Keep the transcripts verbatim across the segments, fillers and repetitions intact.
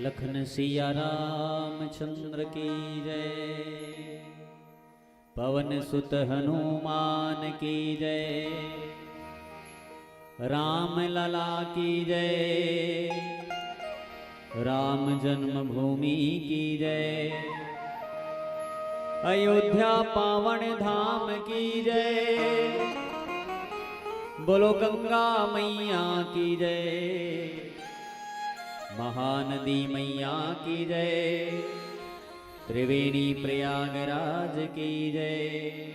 लखन सिया रामचंद्र की जय। पवन सुत हनुमान की जय। राम लला की जय। राम जन्मभूमि की जय। अयोध्या पावन धाम की जय। बोलो गंगा मैया की जय। महानदी मैया की जय। त्रिवेणी प्रयागराज की जय।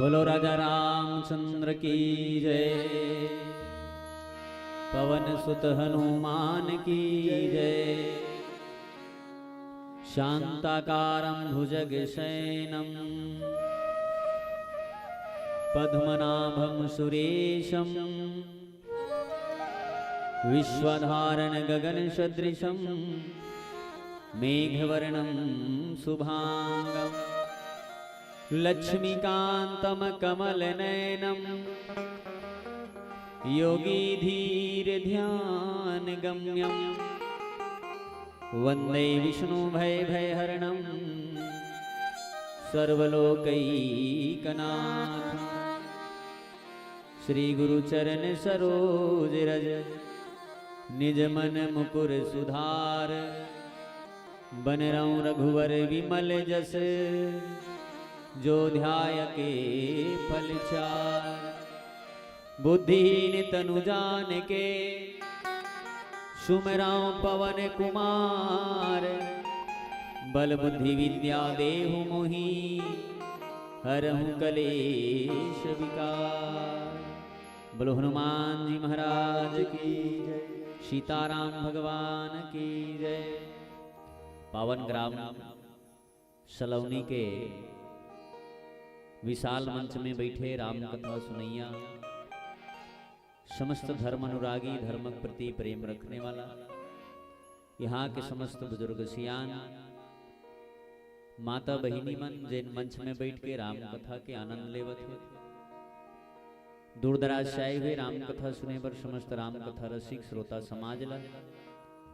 बोलो राजा रामचंद्र की जय। पवन सुत हनुमान की जय। शांताकारं भुजगशयनं पद्मनाभं सुरेशं विश्वाधारणं गगनसदृशं मेघवर्णं शुभांगं लक्ष्मीकान्तं कमलनयनं योगिधीरध्यानगम्यं वन्दे विष्णुं भयभयहरणं सर्वलोकैकनाथ। श्री गुरु चरण सरोज रज, निज मन मुकुर सुधार। बन रहूं रघुवर विमल जस, जो ध्याय के फल चार। बुद्धिहीन तनु जान के, सुमिरौं पवन कुमार। बल बुद्धि विद्या देहु मोहि, हरहु कलेश विकार। बोलो हनुमान जी महाराज की जय, सीताराम भगवान की जय। पावन ग्राम सलौनी के विशाल मंच में बैठे राम कथा सुनैया, समस्त धर्म अनुरागी, धर्म के प्रति प्रेम रखने वाला, यहाँ के समस्त बुजुर्ग सियान, माता बहिनी मन, जेन मंच में बैठ के राम कथा के आनंद लेवत हे, दूर दराज से आए हुए राम कथा सुने बर समस्त राम कथा रसिक श्रोता समाज ला,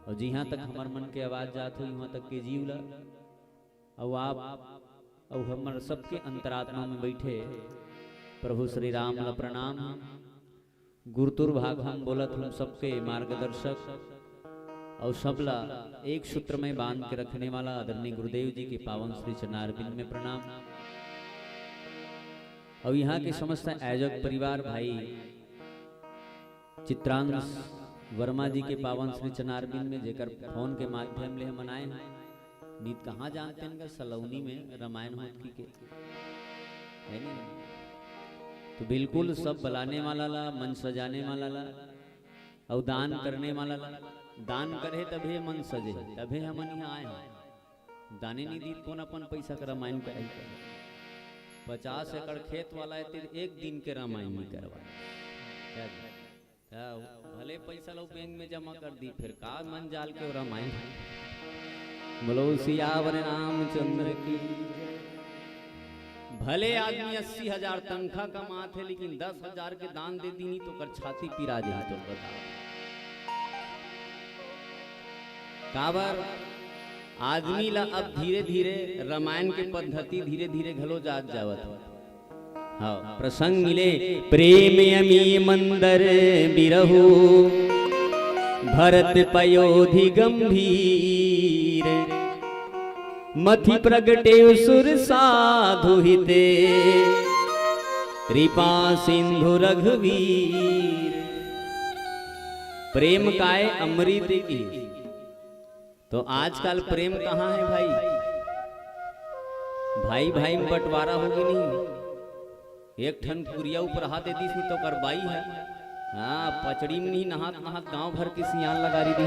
और जिहाँ तक हमर मन के आवाज जात हो, उहाँ तक के जीव ला, अउ आप अउ हमर सबके अंतरात्मा में बैठे प्रभु श्री राम ला प्रणाम। गुरुतुर भाखा म बोलत हम सबके मार्गदर्शक अउ सबला एक सूत्र में बांध के रखने वाला आदरणीय गुरुदेव जी के पावन श्री चरणारविंद में प्रणाम। अउ यहाँ के समस्त आयोजक परिवार भाई चित्रांश वर्मा जी के पावन श्री चरणारविंद में, जेकर फोन के माध्यम ले हमन आए हैं। नीत कहाँ जानते हैं इनका सलौनी में रामायण होत की के, है नहीं? तो बिल्कुल सब बलाने वाला ला, मंच सजाने वाला ला, अउ दान करने वाला ला। दान करे तभे मंच सजे, तभे हमन यहाँ आए हैं। दाने नहीं दी, कौन अपन पैसा कर रामायण करे? पचास एकड़ खेत वाला है, तेरे एक दिन के रामायण नहीं करवा। क्या जी? हाँ, भले पैसा लो बैंक में जमा कर दी, फिर का मन जाल के रामायण। बोलो सियावर रामचंद्र की। भले आदमी अस्सी हजार तनखा कमात हे, लेकिन दस हजार के दान दे दीनी तो कर छाती पिरा जाही, तो बता। काबर आदमी ला अब धीरे धीरे रामायण के पद्धति धीरे धीरे घलो जात जावत हे। हाँ, प्रसंग मिले, प्रेम अमी मंदर बिरहु, भरत पयोधि गंभीर। मथि प्रगटे सुर साधु हिते, कृपा सिंधु रघुवीर। प्रेम काय अमृत की। तो आजकल प्रेम कहाँ है भाई? भाई भाई में बंटवारा होगे नहीं। एक ठन कुरिया ऊपर हाथ दे दीस नहीं तो कर बाई है। हाँ, पचड़ी में नहीं नहात नहात गांव भर के सियान लगा रही दी।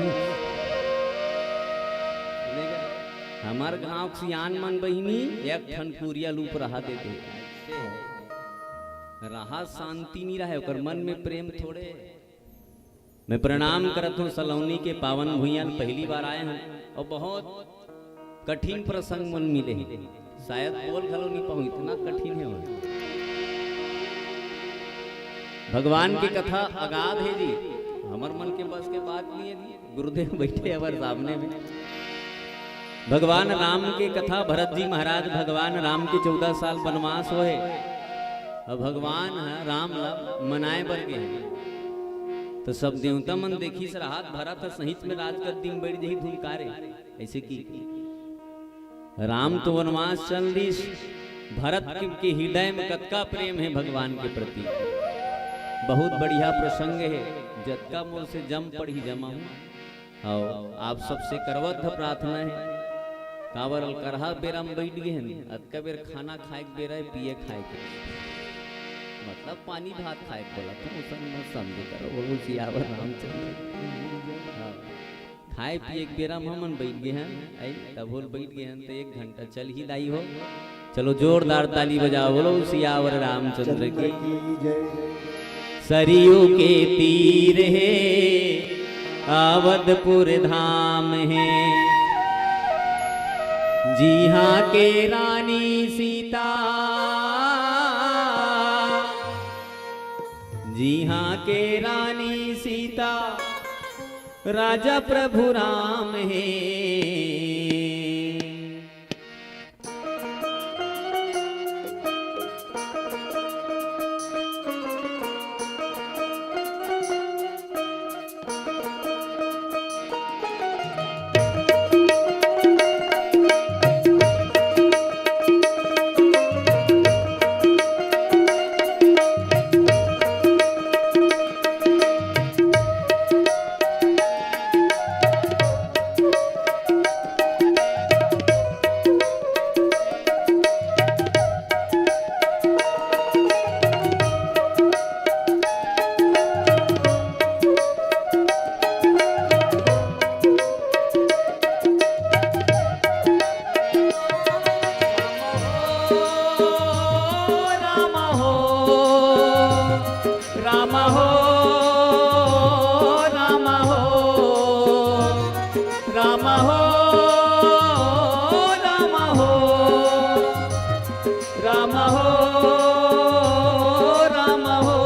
हमार गांव के सियान मन बहिनी एक ठन कुरिया ल ऊपर हाथ दे दे। रहा शांति नहीं रहे, ओकर मन में प्रेम थोड़े। मैं प्रणाम करत हूँ सलौनी के पावन भुइयां ल, पहली बार आए हूँ और बहुत कठिन प्रसंग मन मिले हैं। शायद बोल घलो नहीं पाऊँ, इतना कठिन है वहाँ। भगवान की कथा अगाध है जी, हमर मन के बस के बात नहीं है जी। गुरुदेव बैठे हवर सामने में। भगवान राम के कथा, भरत जी महाराज भगवान राम के चौदह साल वनवास होए, अब भगवान ह राम ला मनाए बर गे। तो सब देवता मन देखिस रहत भरत ह सहित में राजगद्दी में बैठ जही धुमकारे। ऐसे कि राम तो वनवास चल दिस, भरत के, के हृदय में कतका प्रेम है भगवान के प्रति। बहुत बढ़िया प्रसंग है, जतका मोर से जम पड़ही जमा हूँ। और आप सबसे करवत ह प्रार्थना है, काबर करहा बेरा में बैठ गए हैं, अतका बेर खाना खाए के बेरा है, पिए खाए के, मतलब पानी भात खाए के बोला, तो उसन मत समझे करो, बोलो सियावर रामचंद्र। हाँ। खाए पिए के बेरा में हमन बैठ गए हैं, आई तब बोल बैठ गए हैं, तो एक घंटा चल ही दाई हो। चलो जोरदार ताली बजाओ, बोलो सियावर रामचंद्र की। सरयू के तीर हे अवधपुर धाम हे, जिहाँ के रानी सीता, जिहाँ के रानी सीता, राजा प्रभु राम हे। राम हो, राम हो, राम हो, राम हो, राम हो, राम हो।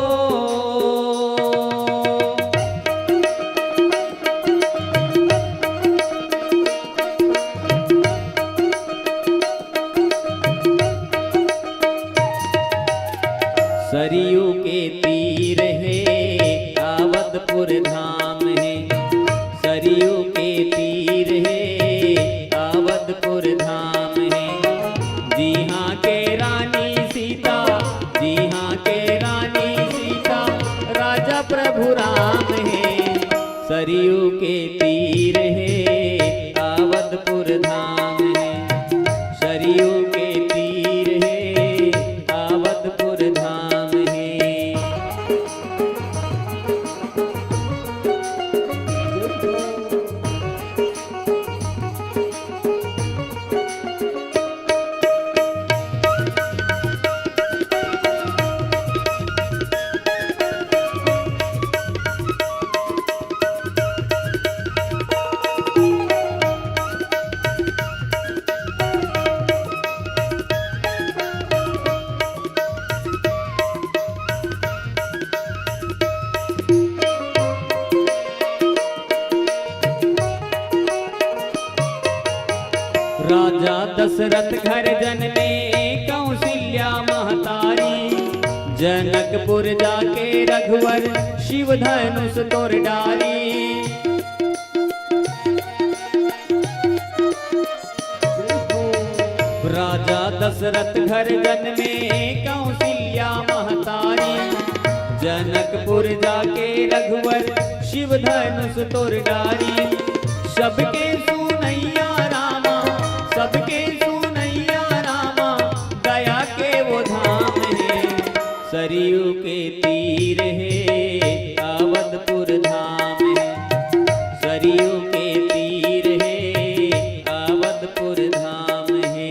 सरयू के तीर हे अवधपुर धाम हे, सरयू के तीर हे अवधपुर धाम हे। जिहाँ के रानी सीता, जिहाँ के रानी सीता, राजा प्रभु राम हे। सरयू के तीर हे अवधपुर धाम हे, सरयू के तीर हे अवधपुर धाम हे। राजा दशरथ घर जनमे कौशल्या महतारी, जनकपुर जाके रघुवर शिव धनुष तोर डारी। राजा दशरथ घर जनमे कौशल्या महतारी, जनकपुर जाके रघुवर शिव धनुष तोर डारी। सबके सुनैया रामा, सबके सुनैया रामा, दया के वो धाम हे। सरयू के तीर हे अवधपुर धाम हे, सरयू के तीर हे अवधपुर धाम हे।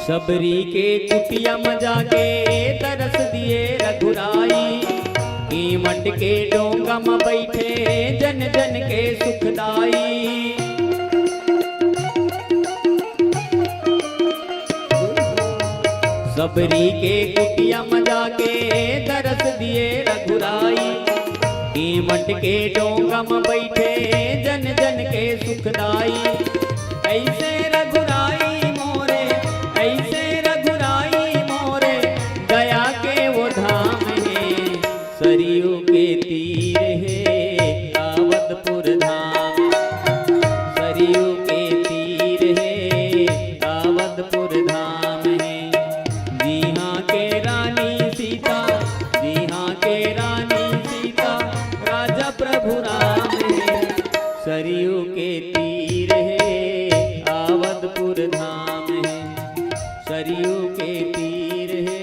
सबरी के कुटिया म जाके तरस दिए रघुराई, कीमट के डोंगा म बैठे जन जन के सुखदाई। सबरी के कुटिया म जाके तरस दिए रघुराई, कीमट के डोंगा म बैठे जन जन के सुखदाई। ऐसे रघुराई मोरे, ऐसे रघुराई मोरे, दया के वो धाम हे। सरयू के तीर हे अवधपुर धाम, सरयू के तीर हे अवधपुर धाम हे। जिहाँ के रानी सीता, जिहाँ के रानी सीता, राजा प्रभु राम हे। सरयू के तीर हे अवधपुर धाम हे, सरयू के तीर हे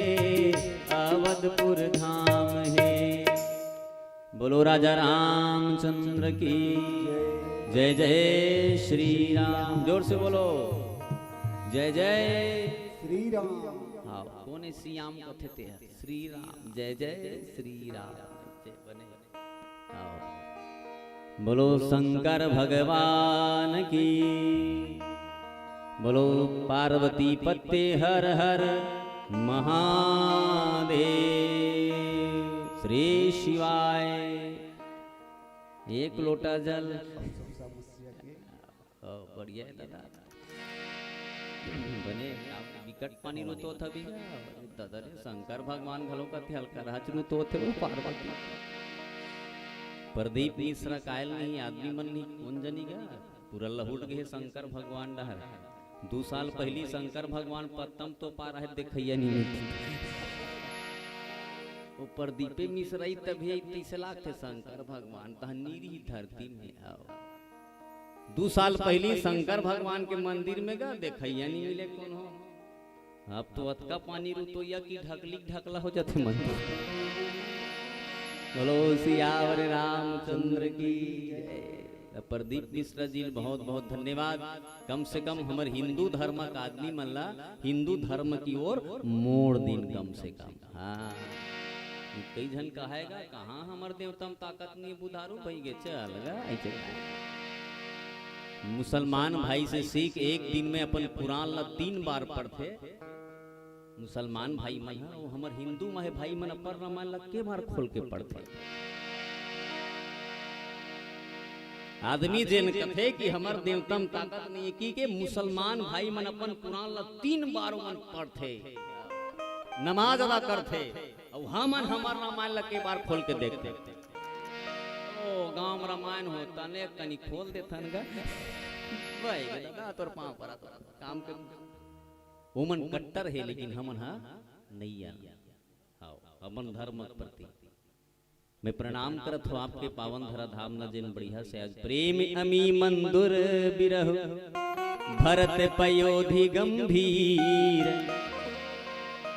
अवधपुर धाम हे। बोलो राजा रामचंद्र की जय। जय श्री राम। जोर से बोलो, जय जय श्री राम। हाँ, कोन श्याम कथे ते ह? श्री राम। जय जय श्री राम। जय बने। हाँ। बोलो शंकर भगवान की, बोलो पार्वती पत्ते हर हर महादेव। श्री शिवाय। एक लोटा जल। ओ, बढ़िया हे दादा। बने, आप बिकट पानी लुटोत हबे। दादा रे, शंकर भगवान घलो कथे हल्का राज लुटोत हे वो पार्वती। प्रदीप मिश्रा कायल नहीं, आदमी मन नहीं, कोन जनी गा? पूरा लहुट गे शंकर भगवान डहर। दू साल पहिली शंकर भगवान पत्तम तो पार है, देखइया नहीं मिलती। वो प्रदीपे मिश्रई तभी तीस लाख थे शंकर भगवान, तह नीरी धरती में आओ। दू साल पहिली शंकर भगवान के मंदिर में गा, देखइया नहीं मिले कोनो। अब तो अतका पानी रुतोइया की ढकली ढकला हो जाथे मन। बोलो सियावर रामचंद्र की जय। प्रदीप मिश्रा जी ल बहुत बहुत धन्यवाद। कम से कम हमर हिंदू धर्म का आदमी मन ला हिंदू धर्म की ओर मोड़ दिन कम से कम। हाँ, कई झन कहेगा, "कहाँ हमर देवता म ताकत नहीं, बुधारू भई गे, चल गा, ऐसे।" मुसलमान भाई से सीख, एक दिन में अपन कुरान ला तीन बार पढ़थे। मुसलमान भाई मन ह, वो हमर हिंदू माहे भाई मन अपन रामायण ला के बार खोल के पढ़थे। आदमी जेन कथे कि हमर देवता म ताकत नहीं है, की के मुसलमान भाई मन अपन कुरान ला तीन बार मन पढ़थे, नमाज अदा करथे, अउ हमन हमर रामायण ला के बार खोल के देखथे। ओ गांव म रामायण होता ने, कनी खोल देथन गा। भाई दादा, तोर पांव परत, काम के। ओमन कट्टर हे, लेकिन हमन हा नइया। हाव, अपन धर्म के प्रति मैं प्रणाम करत हूँ आपके पावन धरा धाम ला, जेन बढ़िया से आज प्रेम अमी मंदुर बिरहु भरत पयोधि गंभीर।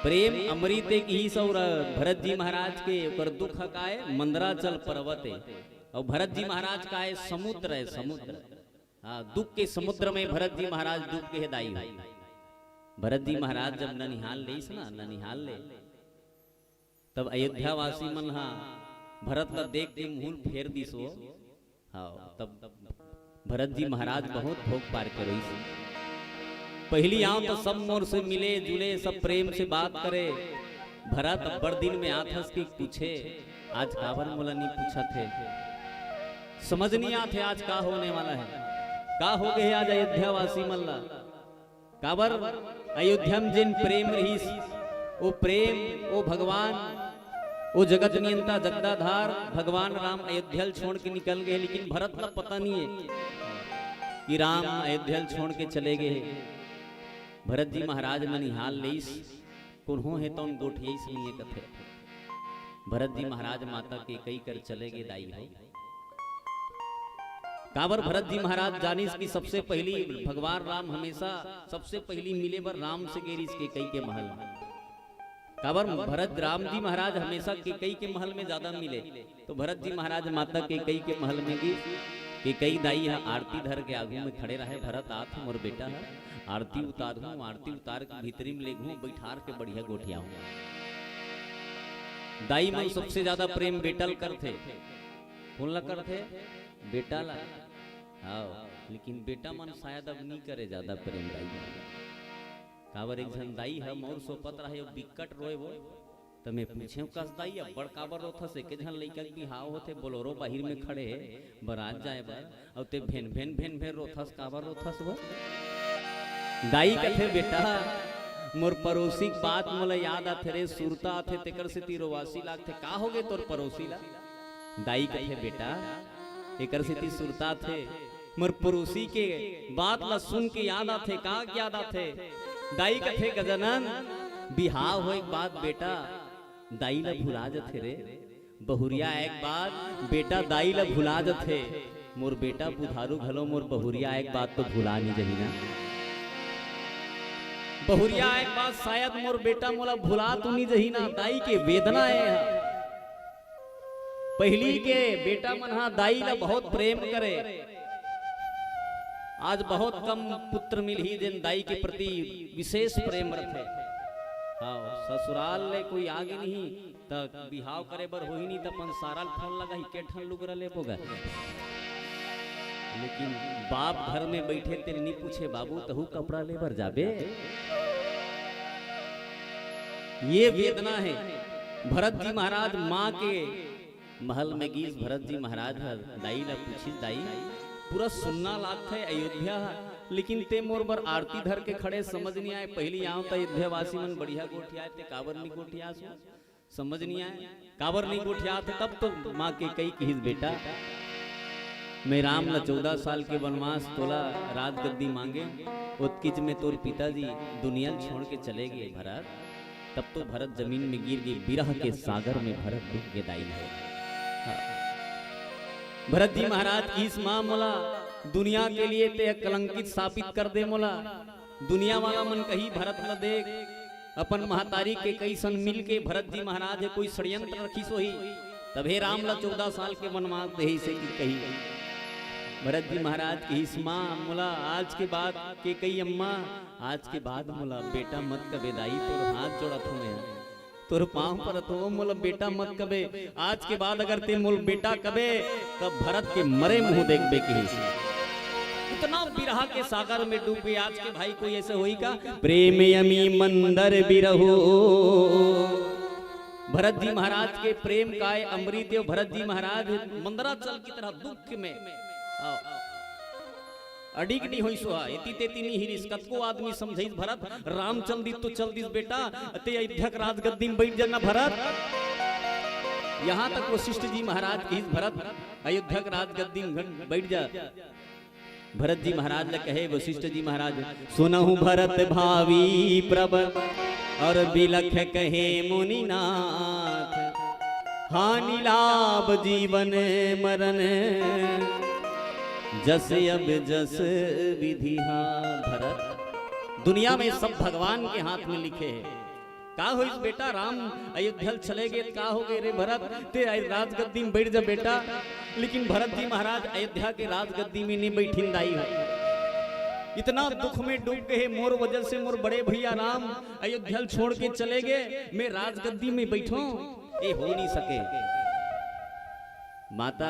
प्रेम अमृत एक ही सौर भरत जी महाराज के, ओकर दुख काय मंदराचल पर्वत ए। और भरत जी महाराज काय समुद्र है, समुद्र। हाँ, दुख के समुद्र में भरत जी महाराज डूब के हे दाई हो। भरत जी महाराज जब ननिहाल लेस ना, ननिहाल ले, तब अयोध्या वासी मन हा भरत ला देख के मुंह फेर दिस हो। हाँ, तब भरत जी महाराज बहुत भोग पार के रोइस। पहली आंव तो सब मोर से मिले जुले, सब प्रेम से बात करे। भरत अब्बड़ दिन में आथस कि पूछे, आज काबर मोला नहीं पूछत हे? समझ नहीं आथे आज का होने वाला है, का हो गए आज अयोध्या वासी मन ला। काबर अयोध्या में जेन प्रेम रहिस, वो प्रेम, वो भगवान, वो जगत नियंता जगदाधार भगवान राम अयोध्या ल छोड़ के निकल गए, लेकिन भरत ला पता नहीं है कि राम अयोध्या ल छोड़ के चले गए। भरत जी महाराज ननिहाल लेइस, कोनो हे तौन गोठियाइस नहीं है कथे। भरत जी महाराज माता कैकई कर चले गए दाई हो। काबर भरत जी महाराज जानिस कि सबसे पहली भगवान राम हमेशा सबसे पहली मिले बर राम से गे रिहिस कैकई के महल में। काबर भरत राम जी महाराज हमेशा कैकई के महल में ज्यादा मिले, तो भरत जी महाराज माता कैकई के महल में गिस। कैकई दाई ह आरती धर के आगू में खड़े रहे, भरत आत ह मोर बेटा ह, आरती उतारहूं, आरती उतार के भीतरी में लेगहूं, बैठार के बढ़िया गोठियाहूं। दाई मन सबसे ज्यादा प्रेम बेटा ल करथे, कोन ला करथे? बेटा ला। हाँ, लेकिन बेटा मन शायद अब नहीं करे ज्यादा प्रेम दाई मन। काबर एक झन दाई ह मोर सोपत रहे, वो बिकट रोए वो, त मैं पूछेंव, "कस दाई, अब्बड़ काबर रोथस? एके झन लइका के बिहाव होथे, बोलोरो बाहिर में खड़े हे, बरात जाए बर, अउ ते भेन भेन भेन भेन रोथस, काबर रोथस वो?" दाई कथे, "बेटा, मोर पड़ोसी के बात मोला याद आथे रे, सुरता आथे, तेकर सेती रोवासी लागथे।" "का होगे तोर पड़ोसी ला?" दाई कथे, "बेटा, एकर सेती सुरता आथे, मोर पड़ोसी के बात ला सुन के याद आथे।" "का याद आथे?" दाई कथे, "गजानन, बिहाव होए के बाद बेटा, दाई ला भुला जथे रे। बहुरिया आए के बाद बेटा दाई ला भुला जथे। मोर बेटा बुधारू घलो मोर बहुरिया आए के बाद तो भुला नहीं जही ना। बहुरिया आए के बाद शायद मोर बेटा मोला भुला तो नहीं जही ना।" दाई के वेदना हे। पहली के बेटा मन हा दाई ला बहुत प्रेम करे, आज बहुत कम पुत्र मिलही जेन दाई के प्रति विशेष प्रेम रथे। हाँ, ससुराल ले कोई आगे नहीं, त बिहाव करे बर होही नहीं, त अपन सारा ल फोन लगाही, "के ठन लुगरा लेबो गा?" लेकिन बाप घर में बैठे तेन नहीं पूछे, "बाबू, तहू कपड़ा ले बर जाबे?" ये वेदना हे। भरत जी महाराज माँ के महल में गिस, भरत जी महाराज ह दाई ला पूछिस, "दाई, पूरा सुन्ना लागथे अयोध्या ह, लेकिन ते मोर बर आरती धर के खड़े, समझ नहीं आए। पहली आंव त अयोध्या वासी मन बढ़िया गोठियाए, ते काबर नहीं गोठियास हो? समझ नहीं आए, काबर नहीं गोठियात?" तब तो माँ कैकई किहिस, "बेटा, मैं राम ला चौदह साल के वनवास, तोला राजगद्दी मांगे, ओतकीच में तोर पिताजी दुनिया ल छोड़ के चले गे भरत। तब तो भरत जमीन में गिर गे, बिरह के सागर में भरत डूब गे दाई हो। हाँ। भरत जी महाराज किहिस, माँ मोला दुनिया के लिए ते कलंकित साबित कर दे मोला। दुनिया वाला मन कही भरत ल देख, अपन महतारी के कइसन मिल के भरत जी महाराज हे कोई षड्यंत्र रखिस होही, तभे राम ल चौदह साल के वनवास देहिस हे कि कही। भरत जी महाराज किहिस, माँ मोला आज के बाद, कैकई अम्मा, आज के बाद मोला बेटा मत कबे दाई, तोर हाथ जोड़त हों मैं, तोर पाँव परत हों, मोला बेटा मत कबे। आज के बाद अगर ते मोला बेटा कबे, तब भरत के मरे मुंह देखबे किहिस। इतना बिरह के सागर में डूब गे। आज के भाई कोई ऐसे होही का? प्रेम अमी मंदर बिरहो। भरत जी महाराज के प्रेम काय अमृत हे। भरत जी महाराज मंदराचल की तरह दुख में, आओ, अडिग नी होइस हा, एती तेती नी हिरिस। कतको आदमी समझाइस, भरत, राम चल दिस तो चल दिस बेटा, ते अयोध्या के राजगद्दी में बैठ जाना भरत। यहाँ तक वशिष्ठ जी महाराज किहिस, भरत, अयोध्या के राजगद्दी में घट-, बैठ जा। भरत जी महाराज ल कहे वशिष्ठ जी महाराज, सुनहु भरत भावी प्रभ और बिलख कहे मुनिनाथ, हानि लाभ जीवन मरण जस अब जस विधि हाथ। भरत, दुनिया में सब भगवान के हाथ में लिखे हे। का होइस बेटा, राम अयोध्या ल चले गे, का हो गे रे भरत? ते आय राजगद्दी में बैठ जा बेटा। लेकिन भरत जी महाराज अयोध्या के राजगद्दी में नहीं बैठिन दाई हो। इतना दुख में डूब गे हे, मोर वजह से मोर बड़े भैया राम अयोध्या ल छोड़ के चले गे, मैं राजगद्दी में बैठों, ये हो नहीं सके। माता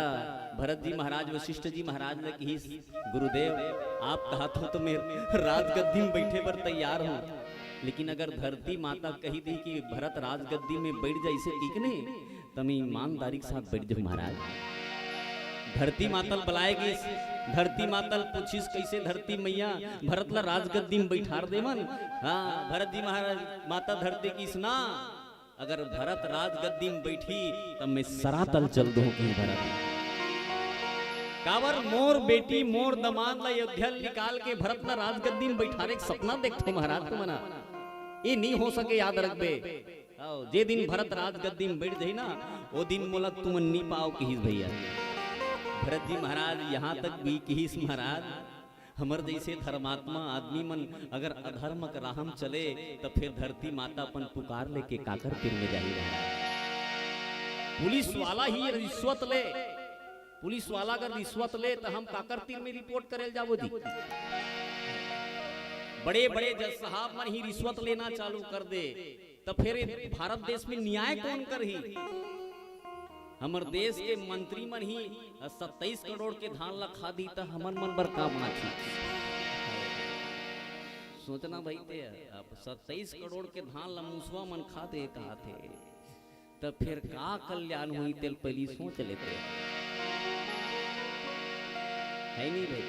भरत जी महाराज वशिष्ठ जी महाराज ल किहिस, गुरुदेव, आप कहत हो तो मैं राजगद्दी में बैठे बर तैयार हूँ, लेकिन अगर धरती माता कही दी कि भरत राजगद्दी में बैठ जा, इसे ठीक नहीं, त मैं ईमानदारी के साथ बैठ जाऊँ महाराज। धरती माता ल बलाय गिस, धरती माता ल पूछिस, कैसे धरती मैया, भरत ला राजगद्दी में बैठार देवन? हाँ, भरत जी महाराज, माता धरती किहिस ना, अगर भरत राजगद्दी में बैठी, तब मैं सरातल चल दूं कि भरत। काबर मोर बेटी, मोर दमाद ला अयोध्या ले निकाल के भरत ला राजगद्दी में बैठारे के सपना देखथो महाराज तुमन हा। ये नहीं हो सके, याद रखबे। आओ, जे दिन भरत राजगद्दी में बैठ जाही ना, वो दिन मोला तुमन नहीं पाओ किहिस भैया। भरत जी महाराज यहाँ तक भी किहिस महाराज, हमर जैसे धर्मात्मा आदमी मन अगर अधर्म के राह म चले, त फिर धरती माता अपन पुकार लेके काकर तीर में जाही महाराज। पुलिस वाला ही रिश्वत ले, पुलिस वाला अगर रिश्वत ले, त हम काकर तीर में रिपोर्ट करे ल जाबो जी? बड़े-बड़े जज साहब मन ही रिश्वत लेना चालू कर दे, त फिर भारत देश में न्याय कौन करही? हमर देश के मंत्री मन ही सत्ताईस करोड़ के धान ला खा दी, त हमन मन बर का बाँचही? सोचना भाई ते, अब सत्ताईस करोड़ के धान ला मुसवा मन खा दे कहाथे, त फिर का कल्याण होही, तेल पहिली सोच लेते। है नहीं भाई?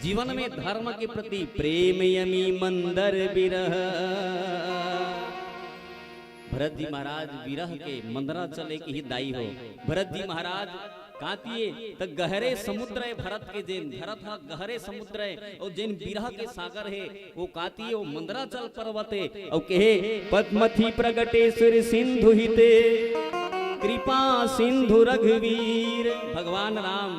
जीवन में धर्म के प्रति प्रेम यमी मंदर बिरह। भरत जी महाराज विरह के मंदरा चले के ही दाई हो। भरत जी महाराज कातिए त गहरे समुद्र है भरत के, जेन भरत हा गहरे समुद्र है और जेन विरह के सागर है, वो कातिए वो मंदराचल पर्वत है। और कहे, पद्मथि प्रगटेश्वर सिंधु हिते कृपा सिंधु रघुवीर। भगवान राम,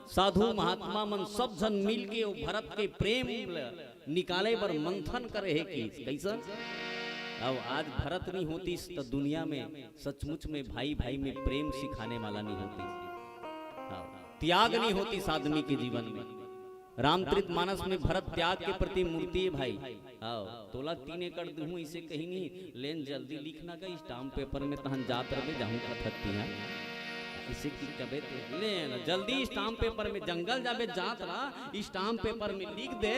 साधु महात्मा मन सब झन मिल के वो भरत के प्रेम ल निकाले बर मंथन करे हे कि कैसन? अब आज भरत नहीं होतिस त दुनिया में सचमुच में भाई भाई में प्रेम सिखाने वाला नहीं होतिस। हाँ, त्याग नहीं होतिस आदमी के जीवन में। रामचरित मानस में भरत त्याग के प्रति मूर्ति है भाई। आओ, तोला तीन एकड़ दूहूं, इसे कहीं नहीं, लेन जल्दी लिखना का, स्टाम्प पेपर में तहन जात रहे, जाहूं कथक तिहां। इसे की कबे ते, लेन जल्दी स्टाम्प पेपर में, जंगल जाबे जात रहा, स्टाम्प पेपर में लिख दे।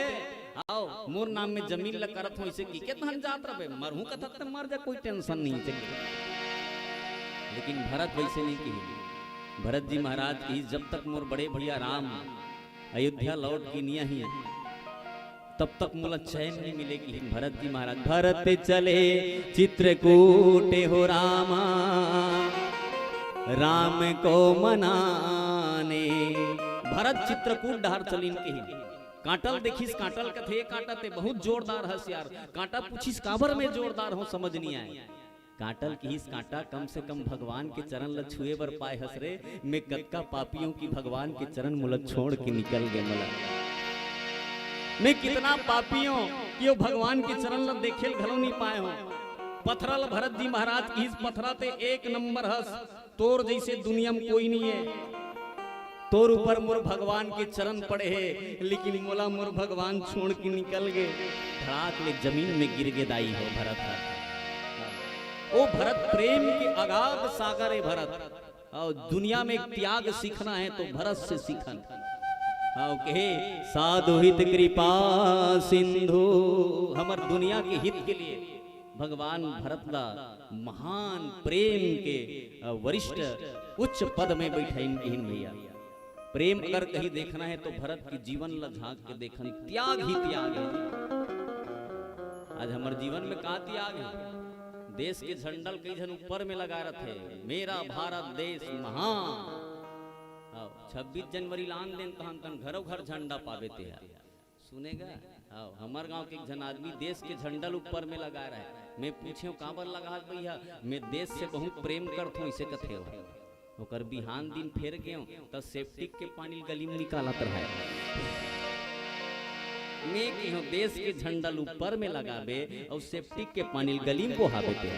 आओ, मोर नाम में जमीन ल करत हो, इसे की के तहन जात रहे, मरहूं कथक ते मर जा, कोई टेंशन नहीं है। लेकिन भरत वैसे नहीं किहिस। भरत जी महाराज किहिस, जब तक मोर बड़े भैया राम अयोध्या लौट के नहीं आही, तब तक मोला चैन नहीं मिले किहिस भरत जी महाराज। भरत चले चित्रकूट हो रामा, राम को मनाने। भरत चित्रकूट डहर चलिन किहिस। कांटा ल देखिस, कांटा ल कथे, "कांटा, ते बहुत जोरदार हस यार।" कांटा पूछिस, "काबर मैं जोरदार हूँ, समझ नहीं आए।" कांटा ल किहिस, "कांटा, कम से कम भगवान के चरण ल छुए बर पाए हस रे, मैं कतका पापी हूँ कि भगवान के चरण मोला छोड़ के निकल गे मोला। मैं कितना पापी हूँ कि वो भगवान के चरण ल देखे ल घलो नहीं पाए हूँ।" पथरा ल भरत जी महाराज किहिस, "पथरा, ते एक नंबर हस, तोर जैसे दुनिया में कोई नहीं है।" तोर ऊपर मोर भगवान के चरण पड़े हे, लेकिन मोला मोर भगवान छोड़ के निकल गे। धड़ाक ले जमीन में गिर गे दाई हो भरत ह। ओ भरत, प्रेम के अगाध सागर हे भरत। अउ दुनिया में त्याग सीखना है तो भरत से सीखन। अउ कहे, "साधु हित कृपा सिंधु।" हमर दुनिया के हित के लिए भगवान भरत ला महान प्रेम के, अ, वरिष्ठ उच्च पद में बैठाइन किहिन भैया। प्रेम अगर कहीं देखना है तो भरत के जीवन ला झांक के देखन, त्याग ही त्याग है। आज हमर जीवन में का त्याग है? देश के झंडा ल कई झन ऊपर में लगा रथे, "मेरा भारत देश महान।" अउ छब्बीस जनवरी लान देन तहन तन घरों घर झंडा पाबे ते ह। सुनेगा? आओ, हमर गांव के एक झन आदमी देश के झंडा ल ऊपर में लगा रहा है। मैं पूछेंव, "काबर लगात भैया?" "मैं देश से बहुत प्रेम करथों," इसे कथे हो। ओकर बिहान दिन फेर गेंव, त सेप्टिक के पानी ल गली में निकालत रहा है। मैं कहेंव, देश के झंडा ल ऊपर में लगाबे अउ सेप्टिक के पानी ल गली में बोहाबे ते।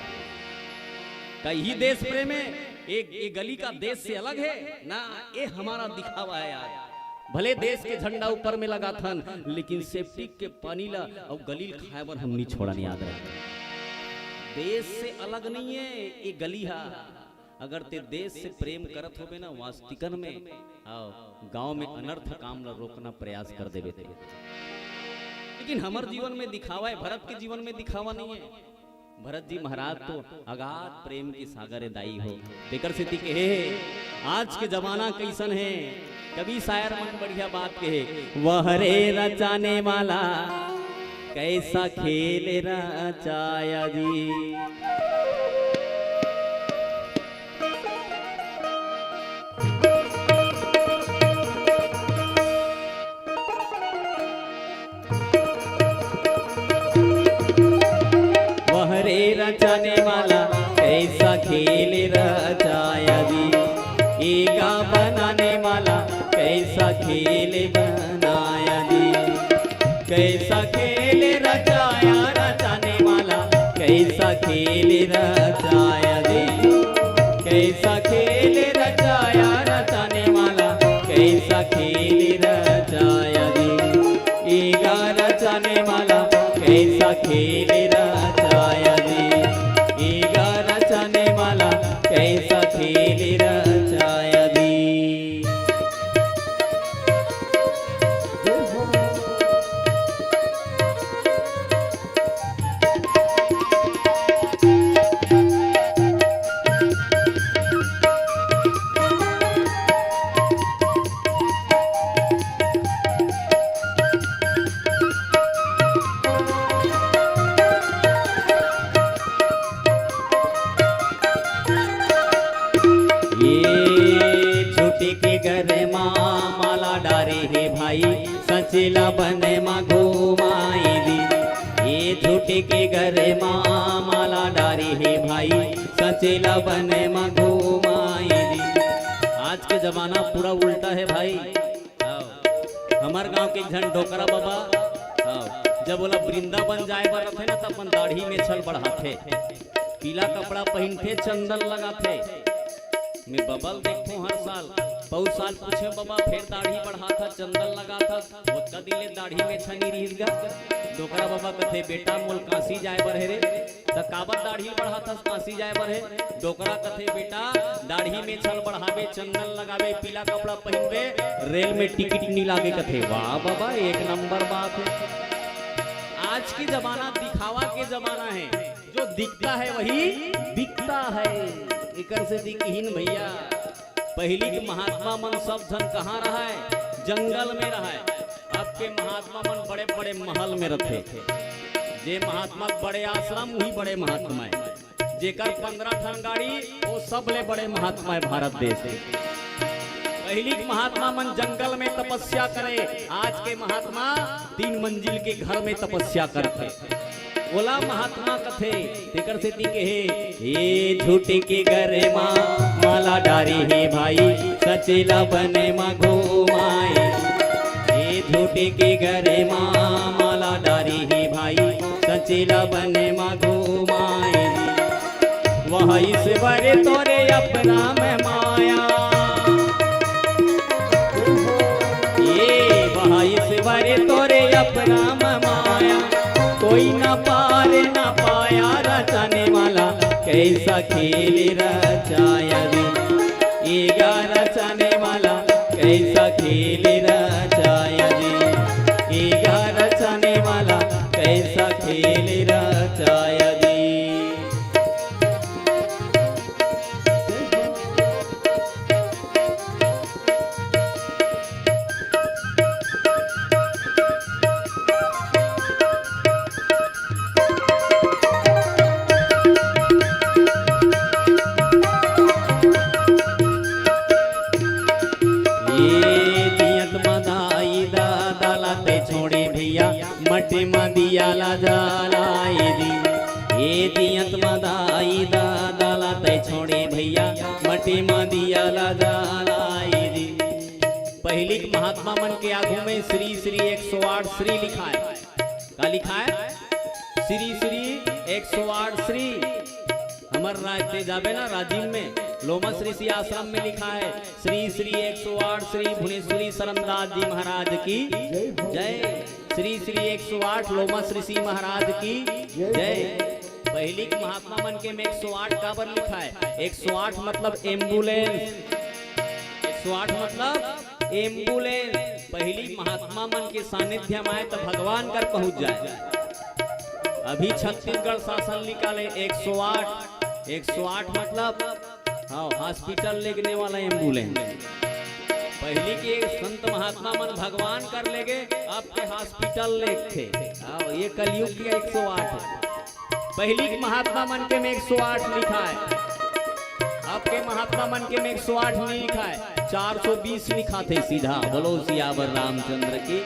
का यही देश प्रेम है? एक, एक गली का देश से अलग है ना, ये हमारा दिखावा है यार। भले देश के झंडा ऊपर में लगाथन, लेकिन सेप्टिक के पानी ला अउ गली ल खाए बर हम नहीं छोड़न, याद रहे। देश से अलग नहीं है ये गली हा। अगर ते देश से प्रेम करत होबे ना, वास्तिकन में, आओ, गांव में अनर्थ काम ला रोकना प्रयास कर देबे ते। लेकिन हमर जीवन में दिखावा है, भरत के जीवन में दिखावा नहीं है। भरत जी महाराज तो अगाध प्रेम के सागर दाई हो। तेकर सेती कहे, आज के जमाना कैसन है, कवि शायर मन बढ़िया बात कहे, "वह रे रचाने वाला, कैसा खेल रचाया जी।" वह रे रचाने वाला, कैसा खेल रचाया जी। एगा बनाने वाला, कैसा खेल बनाया जी। कैसा खेल रचाया रचाने वाला, कैसा खेल रचाया जी। कैसा खेल रचाया रचाने वाला, कैसा खेल रचाया जी। एगा रचाने वाला, कैसा खेल रचाया जी। एगा रचाने वाला, कैसा खेल रचाया जी। ये झूठी के घर मा माला डारे हे भाई, सचेला बने मा घुमाई दी। ये झूठी के घर मा माला डारे हे भाई, सचेला बने मा घुमाई दी। आज के जमाना पूरा उल्टा है भाई। आओ। हमर गांव के एक झन डोकरा बाबा, आओ, जब ओला वृंदावन जाए बर रथे ना, त अपन दाढ़ी मेछल बढ़ाथे, पीला कपड़ा पहिनथे, चंदन लगाथे। मैं बबा ल देखथों हर साल, पउर साल पूछेंव, "बबा, फेर दाढ़ी बढ़ाथस, चंदन लगाथस, ओतका दिन ले दाढ़ी मेछा नइ रिहिस गा?" डोकरा बबा कथे, "बेटा, मोल काशी जाए बर हे रे।" "त काबर दाढ़ी बढ़ाथस, काशी जाए बर हे?" डोकरा कथे, "बेटा, दाढ़ी मेछल बढ़ाबे, चंदन लगाबे, पीला कपड़ा पहिनबे, रेल में टिकट नइ लागे," कथे। वाह बबा, एक नंबर बात है। आज के जमाना दिखावा के जमाना है, जो दिखता है वही बिकता है। एकर सेती किहिन भैया, पहिली के महात्मा मन सब झन कहाँ रहय? जंगल में रहय। अब के महात्मा मन बड़े-बड़े महल में रथे। जे महात्मा के बड़े आश्रम, उही बड़े महात्मा हे। जेकर पंद्रह ठन गाड़ी, वो सबले बड़े महात्मा हे भारत देश के। पहिली के महात्मा मन जंगल में तपस्या करे, आज के महात्मा तीन मंजिल के घर में तपस्या करथे। ओला महात्मा कथे, तेकर सेती कहे, "ए झूठे के गरे मा माला डारे हे भाई, सचे ला बने मा घुमाए। ए झूठे के गरे मा माला डारे हे भाई, सचे ला बने मा घुमाए।" वह ईश्वर तोरे अपना में माया। ये वह ईश्वर तोरे अपना में माया। कोई ना पार ना पाया रचने वाला, कैसा खेल रचाया रे। ये गा रचने वाला, कैसा खेल रचाया रे। ये गा रचने वाला, कैसा खेल रचाया रे। ये जियत मा दाई ददा ला तैं छोड़े भैया, मटी मा दिया ला जलाए दी। ये जियत मा दाई ददा ला तैं छोड़े भैया, मटी मा दिया ला जलाए दी। पहिली के महात्मा मन के आगू में श्री श्री एक सौ आठ श्री लिखाय। का लिखाय? श्री श्री एक सौ आठ श्री। हमर राज ते जाबे ना राजिम में, लोमस ऋषि आश्रम में लिखाय, श्री श्री एक सौ आठ श्री भुवनेश्वरी शरणदास जी महाराज की जय। श्री श्री एक सौ आठ लोमस ऋषि महाराज की जय। पहिली के महात्मा मन के में एक सौ आठ काबर लिखाय? एक सौ आठ मतलब एम्बुलेंस। एक सौ आठ मतलब एम्बुलेंस। पहिली महात्मा मन के सानिध्य में आय त भगवान कर पहुंच जाय। अभी छत्तीसगढ़ शासन निकाले एक सौ आठ। एक सौ आठ मतलब, हाँ, हॉस्पिटल लेगने वाला एम्बुलेंस। पहिली के संत महात्मा मन भगवान कर लेगे, अब के हॉस्पिटल लेगथे। हाँ, ये कलयुग के एक सौ आठ हे। पहिली के महात्मा मन के में एक सौ आठ लिखाय, अब के महात्मा मन के में एक सौ आठ नहीं लिखाय, चार सौ बीस लिखाथे सीधा। बोलो सियावर रामचंद्र की।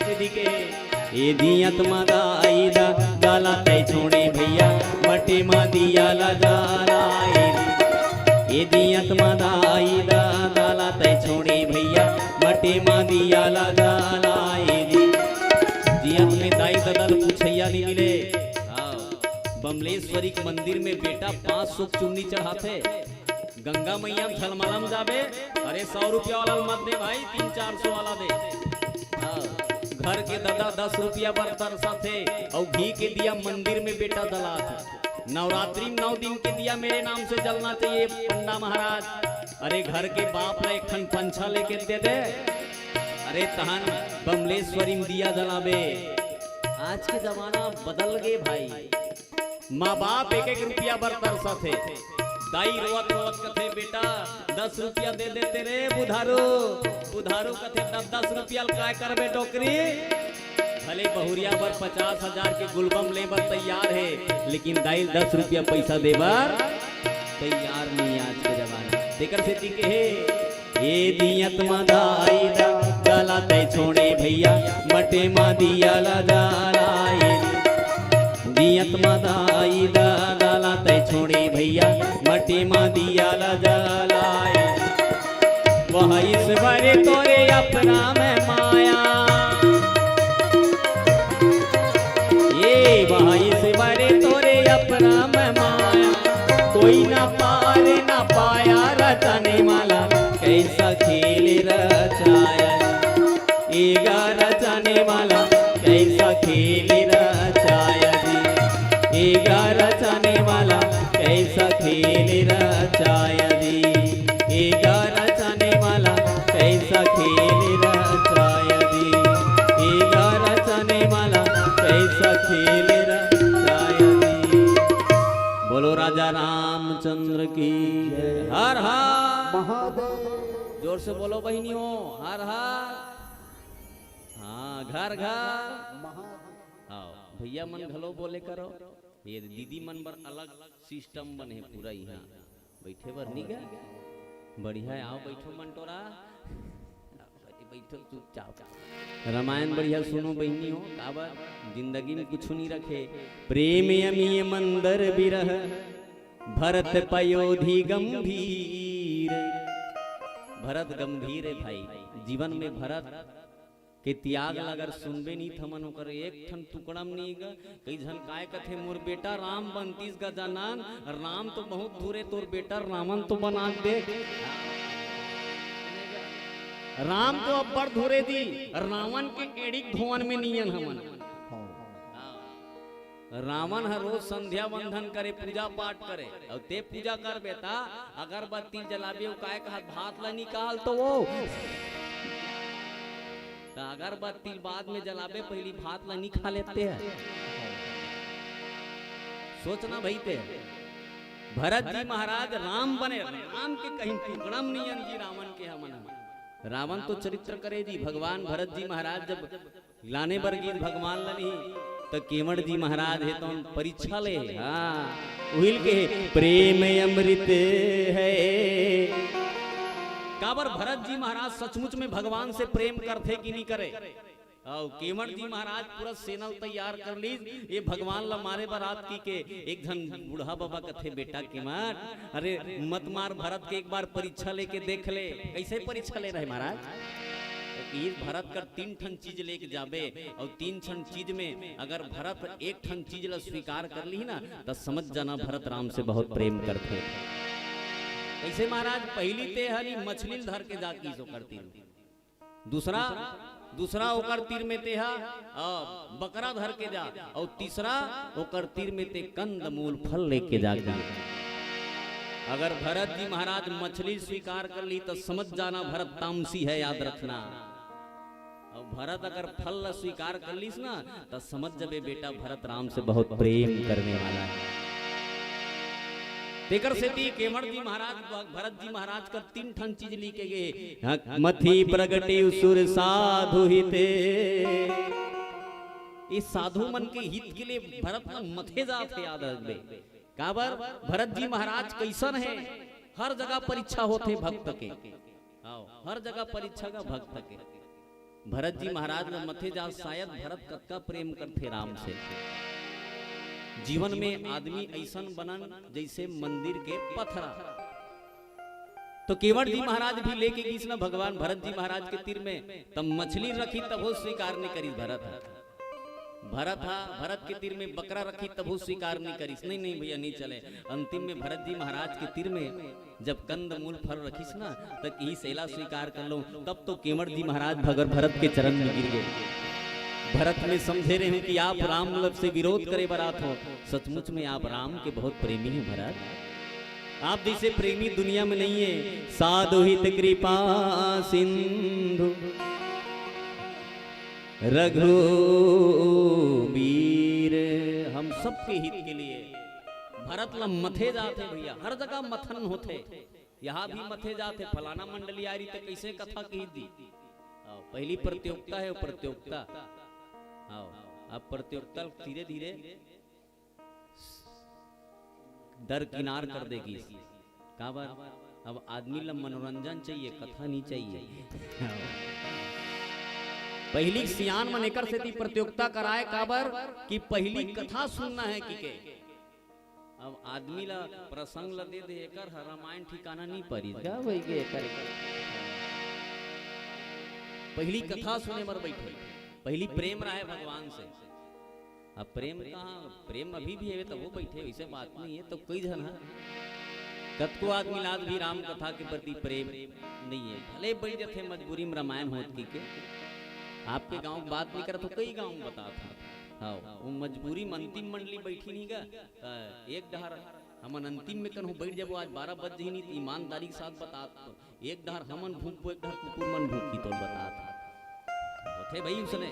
सीधी के। ए दियत मा दाई ददा ला तैं छोड़े भैया, मटी मा दिया ला जलाए दी। ए दियत मा दाई ददा ला तैं छोड़े भैया, मटी मा दिया ला जलाए दी। जियत में दाई ददा ल पूछइया नहीं मिले। हाँ, बमलेश्वरी के मंदिर में बेटा पाँच सौ चुन्नी चढ़ाथे। गंगा मैया में झलमलम जाबे, अरे सौ रुपया वाला ल मत दे भाई, तीन चार सौ वाला दे। हाँ, घर के ददा दस रुपया बर तरसथे, अउ घी के दिया मंदिर में बेटा जलाथे। नवरात्रि में नौ दिन के दिया मेरे नाम से जलना चाहिए पंडा महाराज। अरे घर के बाप ला एक ठन पंछा लेके दे दे। अरे तहन बमलेश्वरी में दिया जलाबे। आज के जमाना बदल गे भाई। माँ बाप एक एक रुपया बर तरसथे। दाई रोवत रोवत कथे, "बेटा, दस रुपया दे देते रे बुधारू।" बुधारू कथे, "दस दस रुपया ल काय करबे डोकरी?" भले बहुरिया बर पचास हजार के गुलबम ले बर तैयार हे, लेकिन दाई ल दस रुपया पैसा दे बर तैयार नहीं आज के जमाना। तेकर सेती कहे, ए दियत मा दाई ददा ला तैं छोड़े भैया, मटी मा दिया ला जलाए। दियत मा दाई ददा ला तैं छोड़े भैया, मटी मा दिया ला जलाए। वह ईश्वर तोरे अपना में माया। ये वह ईश्वर तोरे अपना में माया। कोई ना पार ना पाया रचने वाला, कैसा खेल रचाया। एगा रचने वाला, कैसा खेल रचाया जी। एगा रचने वाला, कैसा खेल रचाया जी। एगा रचने वाला, कैसा खेल रचाया जी। एगा रचने वाला, कैसा खेल रचाया जी। बोलो राजा रामचंद्र की। हर हर। महादेव। जोर से बोलो बहिनी हो, हर हर। हाँ, घर घर। हाँ, भैया मन घलो बोले करो। ये दीदी मन बर अलग सिस्टम बने हे पूरा इहाँ। बैठे बर नहीं गा? बढ़िया है, आओ बैठो मंटोरा। आओ, बैठो चुपचाप। रामायण बढ़िया सुनो बहिनी हो, काबर जिंदगी में कुछ नहीं रखे। प्रेम अमिय मंदर बिरह, भरत पयोधि गंभीर। भरत गंभीर है भाई, जीवन में भरत के त्याग ला अगर सुनबे नहीं थमन, ओकर एक ठन टुकड़ा म नहीं गा। कई झन काय कथे, "मोर बेटा राम बनतीस गजानन, राम तो बहुत दूर है, तोर बेटा रावण तो बना दे।" राम तो अब्बड़ दूर है जी, रावण के एड़िक धोवन में नियन हमन। रावण ह रोज संध्या वंदन करे, पूजा पाठ करे, अउ ते पूजा कर बेटा, अगरबत्ती जलाबे, वो काय कहत, "भात ला निकाल तो वो।" त अगरबत्ती बाद में जलाबे, पहली भात ला नहीं खा लेते हैं। सोचना भाई ते, भरत जी महाराज राम बने, राम के कहीं टुकड़ा म नियन जी रावण के हमन। रावण तो चरित्र करे जी, भगवान भरत जी महाराज जब लाने बर गीस भगवान ल नहीं, त केवड़ जी महाराज हे तो परीक्षा ले हे। हाँ, उहिल के हे, "प्रेम अमृत है।" काबर भरत जी महाराज सचमुच में भगवान से प्रेम करथे कि नहीं करे? अउ केवड़ जी महाराज पूरा सेना ल तैयार कर लीस, ये भगवान ल मारे बर आत कि के। एक झन बूढ़ा बाबा कथे, "बेटा केवड़, अरे मत मार भरत के, एक बार परीक्षा लेके देख ले।" कैसे परीक्षा ले रहे महाराज? कि भरत कर तीन ठन चीज लेके जाबे, अउ तीन ठन चीज में अगर भरत एक ठन चीज ला स्वीकार कर ली ना, त समझ जाना भरत राम से बहुत प्रेम करथे। कैसे महाराज? पहली ते हरी मछली ल धर के जा गीस ओकर तीर, दूसरा, दूसरा ओकर तीर में ते हा, अ, बकरा धर के जा, अउ तीसरा ओकर तीर में ते कंदमूल फल लेके जा के। अगर भरत जी महाराज मछली स्वीकार कर ली, त समझ जाना भरत तामसी है, याद रखना। अउ भरत अगर फल ला स्वीकार कर लीस ना, त समझ जबे बेटा भरत राम से बहुत प्रेम करने वाला है। तेकर सेती केवड़ जी महाराज, भरत जी महाराज कर तीन ठन चीज लिखे गे। हाँ, मथि प्रगटि सुर साधु हिते। ये साधु मन के हित के लिए भरत मन मथे जात हे, याद रखबे। काबर? भरत जी महाराज कैसन हे? हर जगह परीक्षा होथे भक्त के। हाँ, हर जगह परीक्षा का भक्त के। भरत जी महाराज ल मथे जात, शायद भरत कतका प्रेम करथे राम से। जीवन में आदमी ऐसन बनन जैसे मंदिर के पथरा। तो केवड़ जी महाराज भी लेके गीस न भगवान भरत जी महाराज के तीर में, तब मछली रखी तभो स्वीकार नहीं करिस भरत ह। भरत हा, भरत के तीर में बकरा रखी तभो स्वीकार नहीं करिस, नहीं, नहीं भैया, नहीं चले। अंतिम में भरत जी महाराज के तीर में जब कंदमूल फल रखिस ना, त कहिस एला स्वीकार कर लो, तब तो केवड़ जी महाराज भगर भरत के चरण में गिर गए। भरत में समझे रहे कि आप राम लव से विरोध करे बर आत हो, सचमुच में आप राम के बहुत प्रेमी हैं भरत। आप जैसे प्रेमी दुनिया में नहीं है। साधु हित कृपा सिंधु रघुवीर, हम सबके हित के लिए। भरत ल मथे जात हे भैया, हर जगह मथन होथे। यहाँ भी मथे जात हे, फलाना मंडली आ रही त कैसे कथा कही दी। आओ, पहली प्रतियोगिता है, वो प्रतियोगिता। आओ, अब प्रतियोगिता धीरे धीरे दरकिनार कर देगी। काबर? अब आदमी ला मनोरंजन चाहिए, कथा नहीं चाहिए। पहली सियान मन एकर सेती प्रतियोगिता कराए, काबर कि पहली कथा सुनना है कि के। अब आदमी ला प्रसंग ला दे दे, एकर ह रामायण ठिकाना नहीं परिस गा भाई के एकर। पहली कथा सुने बर बैठे, पहली प्रेम रहे भगवान से। अब प्रेम कहाँ, प्रेम अभी भी हवे तभो बैठे, वैसे बात नहीं है। तो कई झन ह, कतको आदमी ला आज भी राम कथा के प्रति प्रेम नहीं है, भले बैठ जथे मजबूरी में रामायण होत कि के। आपके गांव की बात नहीं करत हो, कई गांव में बतात हो। हाँ, वो मजबूरी में अंतिम मंडली बैठी नहीं गा, त एक डहर हमन अंतिम में कन्हो बैठ जाबो, आज बारह बज ही नहीं, त ईमानदारी के साथ बतात, एक डहर हमन भूखबो, एक डहर कुकुर मन भूखी, तो बतात होथे भाई उसने।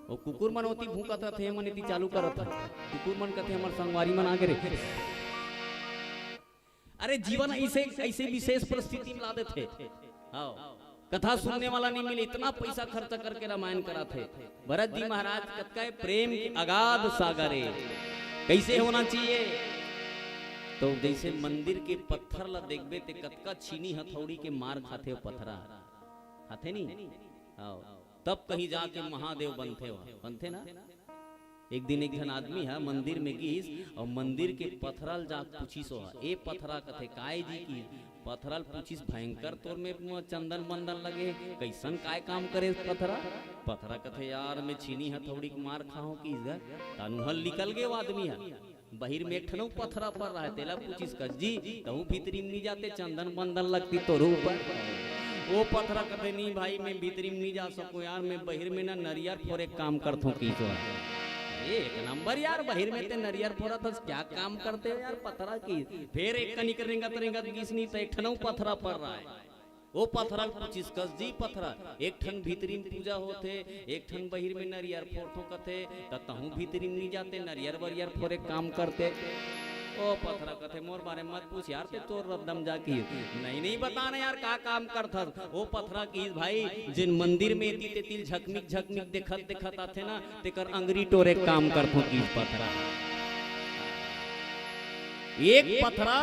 वो कुकुर मन ओती भूकत रथे, हमन एती चालू करत हन। कुकुर मन कथे, "हमर संगवारी मन आगे रे।" अरे जीवन ऐसे, ऐसे विशेष परिस्थिति में ला देथे। हाँ, कथा सुनने वाला नहीं मिले, इतना पैसा खर्चा करके रामायण कराथे। भरत जी महाराज कतका हे, प्रेम के अगाध सागर हे। कैसे होना चाहिए? तो जैसे मंदिर के पत्थर ला देखबे ते कतका छीनी हथौड़ी के मार खाथे वो पथरा, खाथे नी? आओ, तब कहीं जाके महादेव बनथे हो, बनथे ना? एक दिन एक झन आदमी ह मंदिर में गीस और मंदिर के पथरा ल जाके पूछिस हो, ए पथरा, कथे काय जी की? पथरा ल पूछिस, भयंकर तोर में म-, चंदन बंदन लगे, कैसन काय काम करे पथरा? पथरा कथे, यार, मैं छीनी हथौड़ी के मार खाहूं कि इधर तनु हल निकल गए वो आदमी ह। बहिर में एक ठन अउ पथरा पर रहा है, तेला पूछिस, कस जी, तहूं भीतरी में नहीं जाते, चंदन बंदन लगती तोर ऊपर। वो पथरा कथे, नहीं भाई, मैं भीतरी में नहीं जा सकूं यार, मैं बहिर में ना नरियर फोरे के काम करथों की तो। अरे एक नंबर यार, बहिर में ते नरियर फोरत हस, क्या काम करते हो यार पथरा की? फिर एक कनिक रेंगत रेंगत गीस नी तो एक ठन अउ पथरा पर रहा है। वो पथरा ल पूछिस, कस जी पथरा, एक ठन भीतरी में पूजा होथे, एक ठन बहिर में नरियर फोरथों कथे, त तहूं भीतरी में नहीं जाते, नरियर वरियर फोरे काम करते। ओ पथरा कथे, मोर बारे मत पूछ यार, ते चोर रद्दम जाकी। नहीं, नहीं बताना यार, का काम करथस? ओ पथरा कहिस, भाई, जिन मंदिर में एती तेती ल झकमिक झकमिक देखत देखत आथे ना, तेकर अंगरी टोरे काम करथों कहिस पथरा। एक पथरा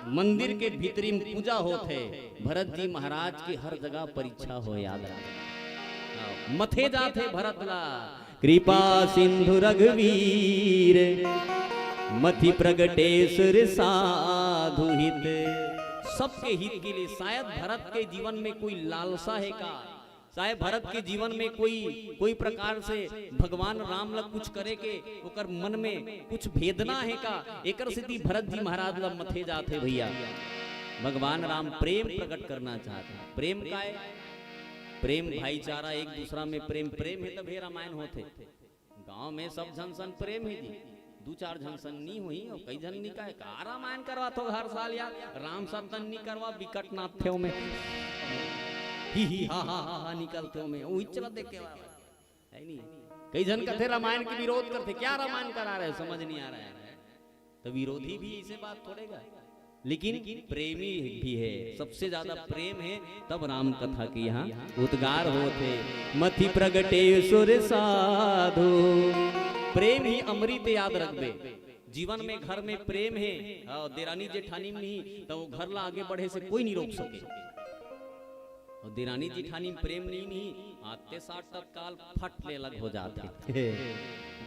मंदिर के भीतरी में पूजा होथे, भरत जी महाराज के हर जगह परीक्षा हो, याद रख। मथे जाथे भरत ला, कृपा सिंधु रघुवीर, मथि प्रगटे सुर साधु हित। सबके हित के लिए। शायद भरत के जीवन में कोई लालसा है का, चाहे भरत के जीवन में कोई, कोई प्रकार से भगवान राम ला कुछ करे के ओकर मन में कुछ भेदना है का, एकर सेती भरत जी महाराज ला मथे जाथे भैया। भगवान राम प्रेम प्रकट करना चाहते हैं। प्रेम काय? प्रेम भाईचारा, एक दूसरा में प्रेम। प्रेम है तभे रामायण होथे। गांव में सब झन सन प्रेम है जी, दू चार झन सन नी होही और कई झन नी कहे, का रामायण करवाथो हर साल यार? राम सप्तन नी करवा, बिकट नाचथे ओमे, ही ही हा हा हा हा निकलथे ओमे, उही चला देखे वाला है नी। कई झन कथे रामायण के विरोध करथे, क्या रामायण करा रहे हो, समझ नहीं आ रहा है। तो विरोधी भी ऐसे बात थोड़े गा, लेकिन प्रेमी भी है, सबसे ज्यादा प्रेम है, तब राम कथा के यहाँ उद्गार होथे। मथि प्रगटे सुर साधु, प्रेम ही अमृत, याद रखबे। जीवन में, घर में प्रेम है, और देरानी जेठानी में नहीं, तो वो घर ला आगे बढ़े से कोई नहीं रोक सके। और देरानी जेठानी में प्रेम नहीं, नहीं, आते साथ तत्काल फट ले अलग हो जाथे।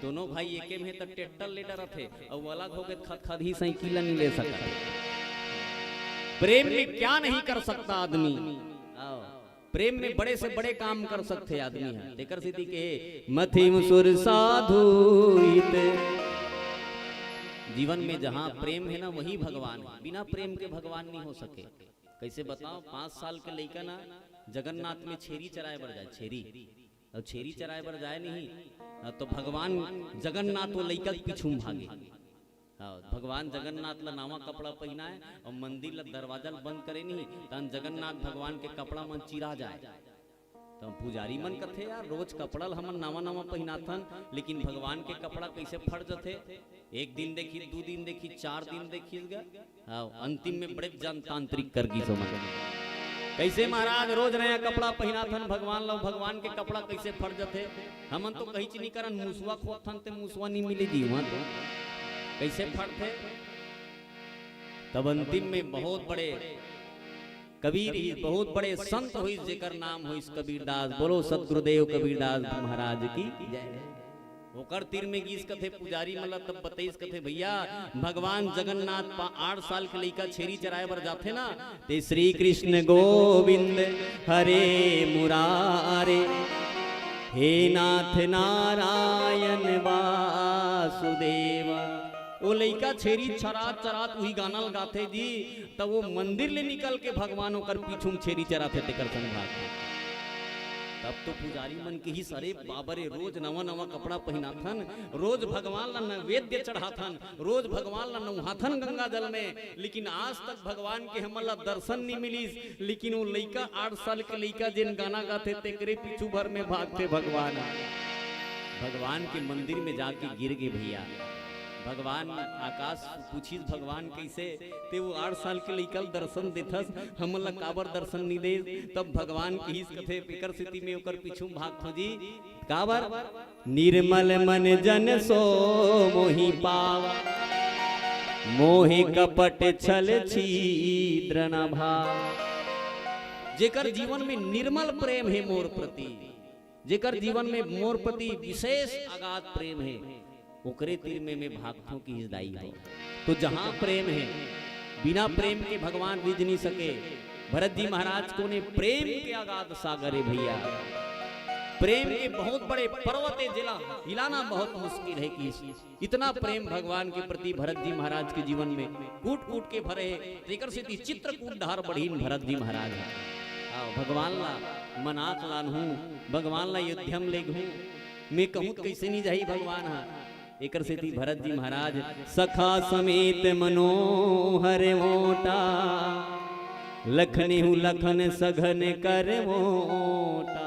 दोनों भाई एके में त ट्रैक्टर ले डरत हे, और वो अलग हो गए, खदखद ही साइकिल नहीं ले सकता। प्रेम में क्या नहीं कर सकता आदमी। आओ, प्रेम में बड़े से बड़े काम कर सकते आदमी है। तेकर सेती के मथिम सुर साधु हित। जीवन में जहाँ प्रेम है ना, वही भगवान है। बिना प्रेम के भगवान नहीं हो सके। कैसे बताओ, पाँच साल के लइका ना जगन्नाथ में छेरी चराए बर जाए, छेरी, और छेरी चराए बर जाए नहीं, हाँ, तो भगवान जगन्नाथ वो लइका के पीछू में भागे। हाँ, भगवान जगन्नाथ ला नवा कपड़ा पहिनाए और मंदिर ला दरवाजा ला बंद करे नहीं, तन जगन्नाथ भगवान के कपड़ा मन चिरा जाए। तो पुजारी मन कथे, यार, रोज कपड़ा ल हमन नवा नवा पहिनाथन, लेकिन भगवान के कपड़ा कैसे फट जथे? एक दिन देखी, दू दिन देखी, चार दिन देखी गा। हाँ, अंतिम में बड़े जनतांत्रिक कर गिस ओमन। कैसे महाराज, रोज नया कपड़ा पहिनाथन भगवान लो, भगवान के कपड़ा कैसे फट जथे? हमन तो कहीं नहीं करन, मुसवा खोदथन ते मुसवा नहीं मिले जी वहां तो। कैसे फटथे? तब अंतिम में बहुत बड़े कबीर ही, बहुत बड़े संत होइस, जेकर नाम होइस कबीरदास। बोलो सतगुरुदेव कबीरदास महाराज की जय। ओकर तीर में गीस कथे पुजारी मन ला, तब बतईस कथे, भैया, भगवान जगन्नाथ पा आठ साल के लइका छेरी चराए बर जाथे ना, ते श्री कृष्ण गोविंद हरे मुरारे, हे नाथ नारायण वासुदेवा। वो लइका छेरी चरात चरात उही गाना ल गाथे जी, त वो मंदिर ले निकल के भगवान ओकर पीछू में छेरी चराथे, तेकर संग भागथे। तब तो पुजारी मन किहिस, अरे बाबा रे, रोज नवा नवा कपड़ा पहिनाथन, रोज भगवान ला नैवेद्य चढ़ाथन, रोज भगवान ला नहाथन गंगा जल में, लेकिन आज तक भगवान के हमन ला दर्शन नहीं मिलिस। लेकिन वो लइका, आठ साल के लइका जेन गाना गाथे, तेकरे पीछू भर में भागथे भगवान। भगवान के मंदिर में जाके गिर गे भैया। भगवान आकाश पूछिस भगवान, कैसे ते वो आठ साल के लइका ल दर्शन देथस, हमन ला काबर दर्शन नहीं दे? तब भगवान किहिस कथे, एकर सेती में ओकर पीछू में भागथों जी। काबर? निर्मल मन जन सो मोहि पावा। मोहि कपट छल छीद्र न भाव। जेकर जीवन में निर्मल प्रेम हे मोर प्रति, जेकर जीवन में मोर प्रति विशेष अगाध प्रेम हे, ओकरे तीर में मैं भागथों कि हिजदाई हो। तो जहां प्रेम हे, बिना प्रेम के भगवान रिझ नहीं सके। भरत जी महाराज कोने प्रेम के अगाध सागर हे भैया। प्रेम के बहुत बड़े पर्वत हे, जेला हिलाना बहुत मुश्किल हे कि इतना प्रेम भगवान के प्रति भरत जी महाराज के जीवन में कूट कूट के भरे हे। तेकर सेती चित्रकूट डहर बढ़ीन भरत जी महाराज ह। आओ, भगवान ला मनाक लानहूं, भगवान ला अयोध्या म लेगहूं, मैं कहूं त कइसे नहीं जाही भगवान ह। एकर सेती भरत जी महाराज सखा समेत मनोहर ओटा, लखनेहु लखन सघन कर ओटा।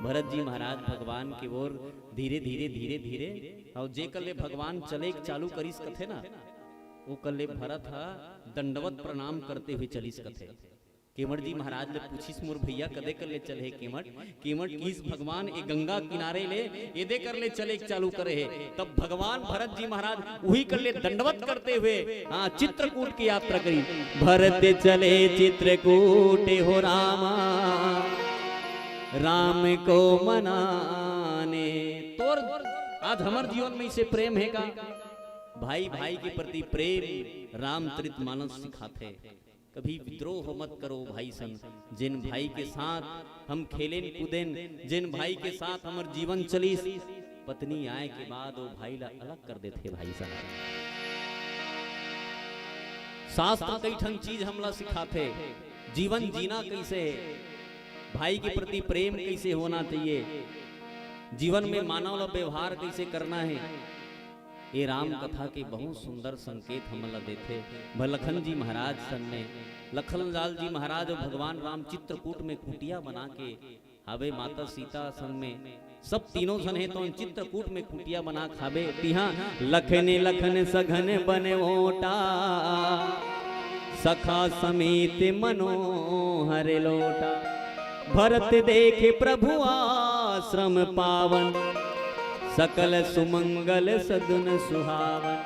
भरत जी महाराज भगवान के ओर धीरे धीरे धीरे धीरे, अउ जेकर ले भगवान चले के चालू करिस कथे ना, ओकर ले भरत ह दंडवत प्रणाम करते हुए चलिस कथे। केवट जी महाराज ले पूछिस, मोर भैया कदे कर ले चले हे केवट? केवट किहिस, भगवान ए गंगा किनारे ले एदे कर ले चले के चालू करे हे। तब भगवान भरत जी महाराज उही कर ले दंडवत करते हुए, हाँ, चित्रकूट की यात्रा करी। भरत चले चित्रकूट हो रामा, राम को मनाने। तोर आज हमर जीवन में इसे प्रेम हे का? भाई भाई के प्रति प्रेम रामचरित मानस सिखाथे। कभी विद्रोह मत करो भाई सन। जिन भाई के साथ हम खेलेन कूदेन, जिन भाई के साथ हमर जीवन चलिस, पत्नी आए के बाद वो भाई ला अलग कर देथे भाई सन। शास्त्र कई ठन चीज हमला सिखाथे, जीवन जीना कैसे हे, भाई के प्रति प्रेम कैसे होना चाहिए, जीवन में मानव ला व्यवहार कैसे करना हे। ये राम कथा के बहुत सुंदर संकेत हमन ला देथे। भ-, लखन जी महाराज संग में, लखन लाल जी महाराज अउ भगवान राम चित्रकूट में कुटिया बना के हावे, माता सीता संग में, सब तीनों झन हे तो चित्रकूट में कुटिया बना के हावे। तिहां लखने लखन सघन बन ओटा, सखा समेत मनोहर लोटा। भरत देखे प्रभु आश्रम पावन, सकल सुमंगल सदुन सुहावन।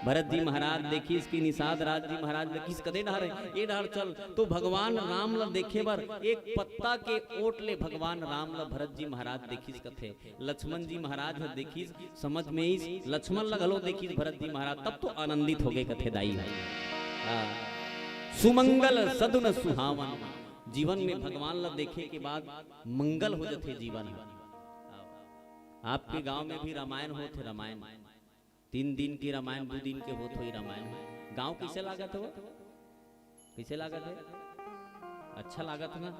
भरत जी महाराज देखिस कि निषाद राज जी महाराज देखिस कदे डहर हे, ए डहर चल। तो भगवान राम ला देखे बर एक पत्ता के ओट ले भगवान राम ला भरत जी महाराज देखिस कथे। लक्ष्मण जी महाराज ह देखिस, समझ में आइस, लक्ष्मण ला घलो देखिस भरत जी महाराज, तब तो आनंदित हो गए कथे दाई ह। हाँ। सुमंगल सदुन सुहावन, जीवन में भगवान ला देखे के बाद मंगल हो जथे जीवन ह। आपके गांव में भी रामायण होत हे, रामायण तीन दिन की रामायण, दू दिन के होत होही रामायण। गांव कैसे लागत हे वो? कैसे लागत हे? अच्छा लागत ना?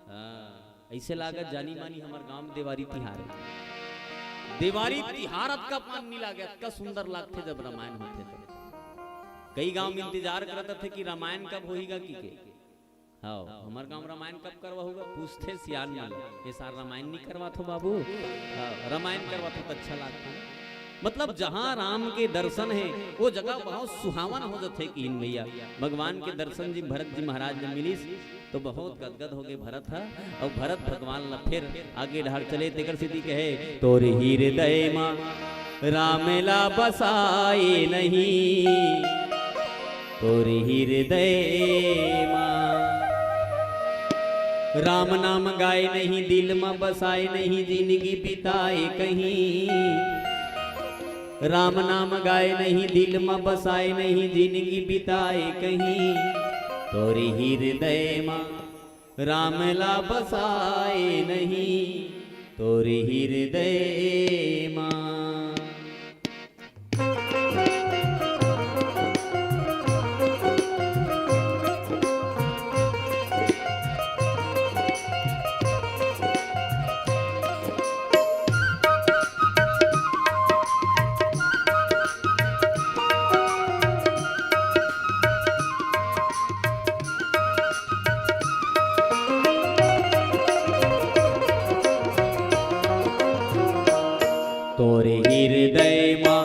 हाँ, ऐसे लागत जानी मानी हमर गांव में देवारी तिहार हे। देवारी तिहार अतका पान नहीं लागे, अतका सुंदर लागथे जब रामायण होथे तो। कई गांव में इंतजार करत थे कि रामायण कब होहीगा कि के। हाँ, हमर गांव रामायण कब करवाहूगा? पूछथे सियान मन, ये सार रामायण नहीं करवात हो बाबू? हाँ, रामायण करवात हो तो अच्छा लागथे। मतलब जहाँ राम के दर्शन हे, वो जगह बहुत सुहावन हो जथे किहिन भैया। भगवान के दर्शन जी भरत जी महाराज ला मिलिस, तो बहुत गदगद हो गए भरत ह। अउ भरत भगवान ला फिर आगे डहर चले, तेकर सेती कहे, तोर हृदय मा राम ला बसाए नहीं, तोर हृदय मा राम नाम गाए नहीं, दिल मा बसाए नहीं, जिनगी बिताए कहीं। राम नाम गाए नहीं, दिल मा बसाए नहीं, जिनगी बिताए कहीं। तोर हृदय मा राम ला बसाए नहीं, तोर हृदय मा। तोर हृदय मा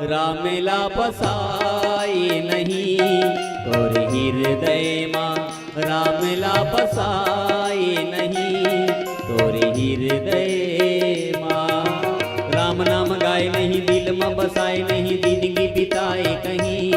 राम ला बसाए नहीं, तोर हृदय मा राम ला बसाए नहीं, तोर हृदय मा राम नाम गाए नहीं, दिल मा बसाए नहीं, जिनगी बिताए कहीं।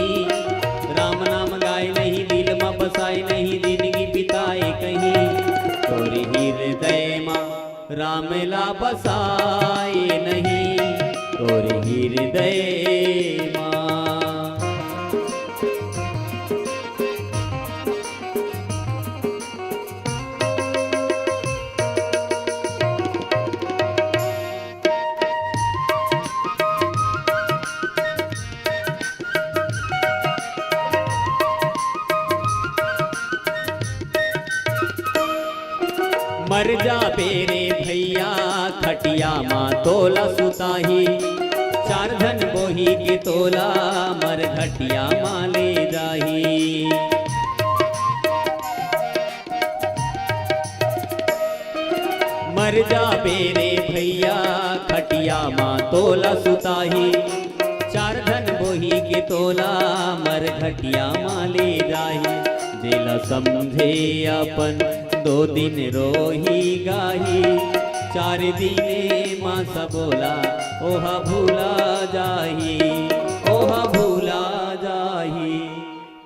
खटिया मा तोला सुताही, चार झन बोही के तोला मर घटिया मा ले जाही। मर जाबे रे भैया, खटिया मा तोला सुताही, चार झन बोही के तोला मर घटिया मा ले जाही। जेला समझे अपन दो दिन रोही गाही, चार दिने मा सबोला ओहा भूला जाही, ओहा भूला जाही।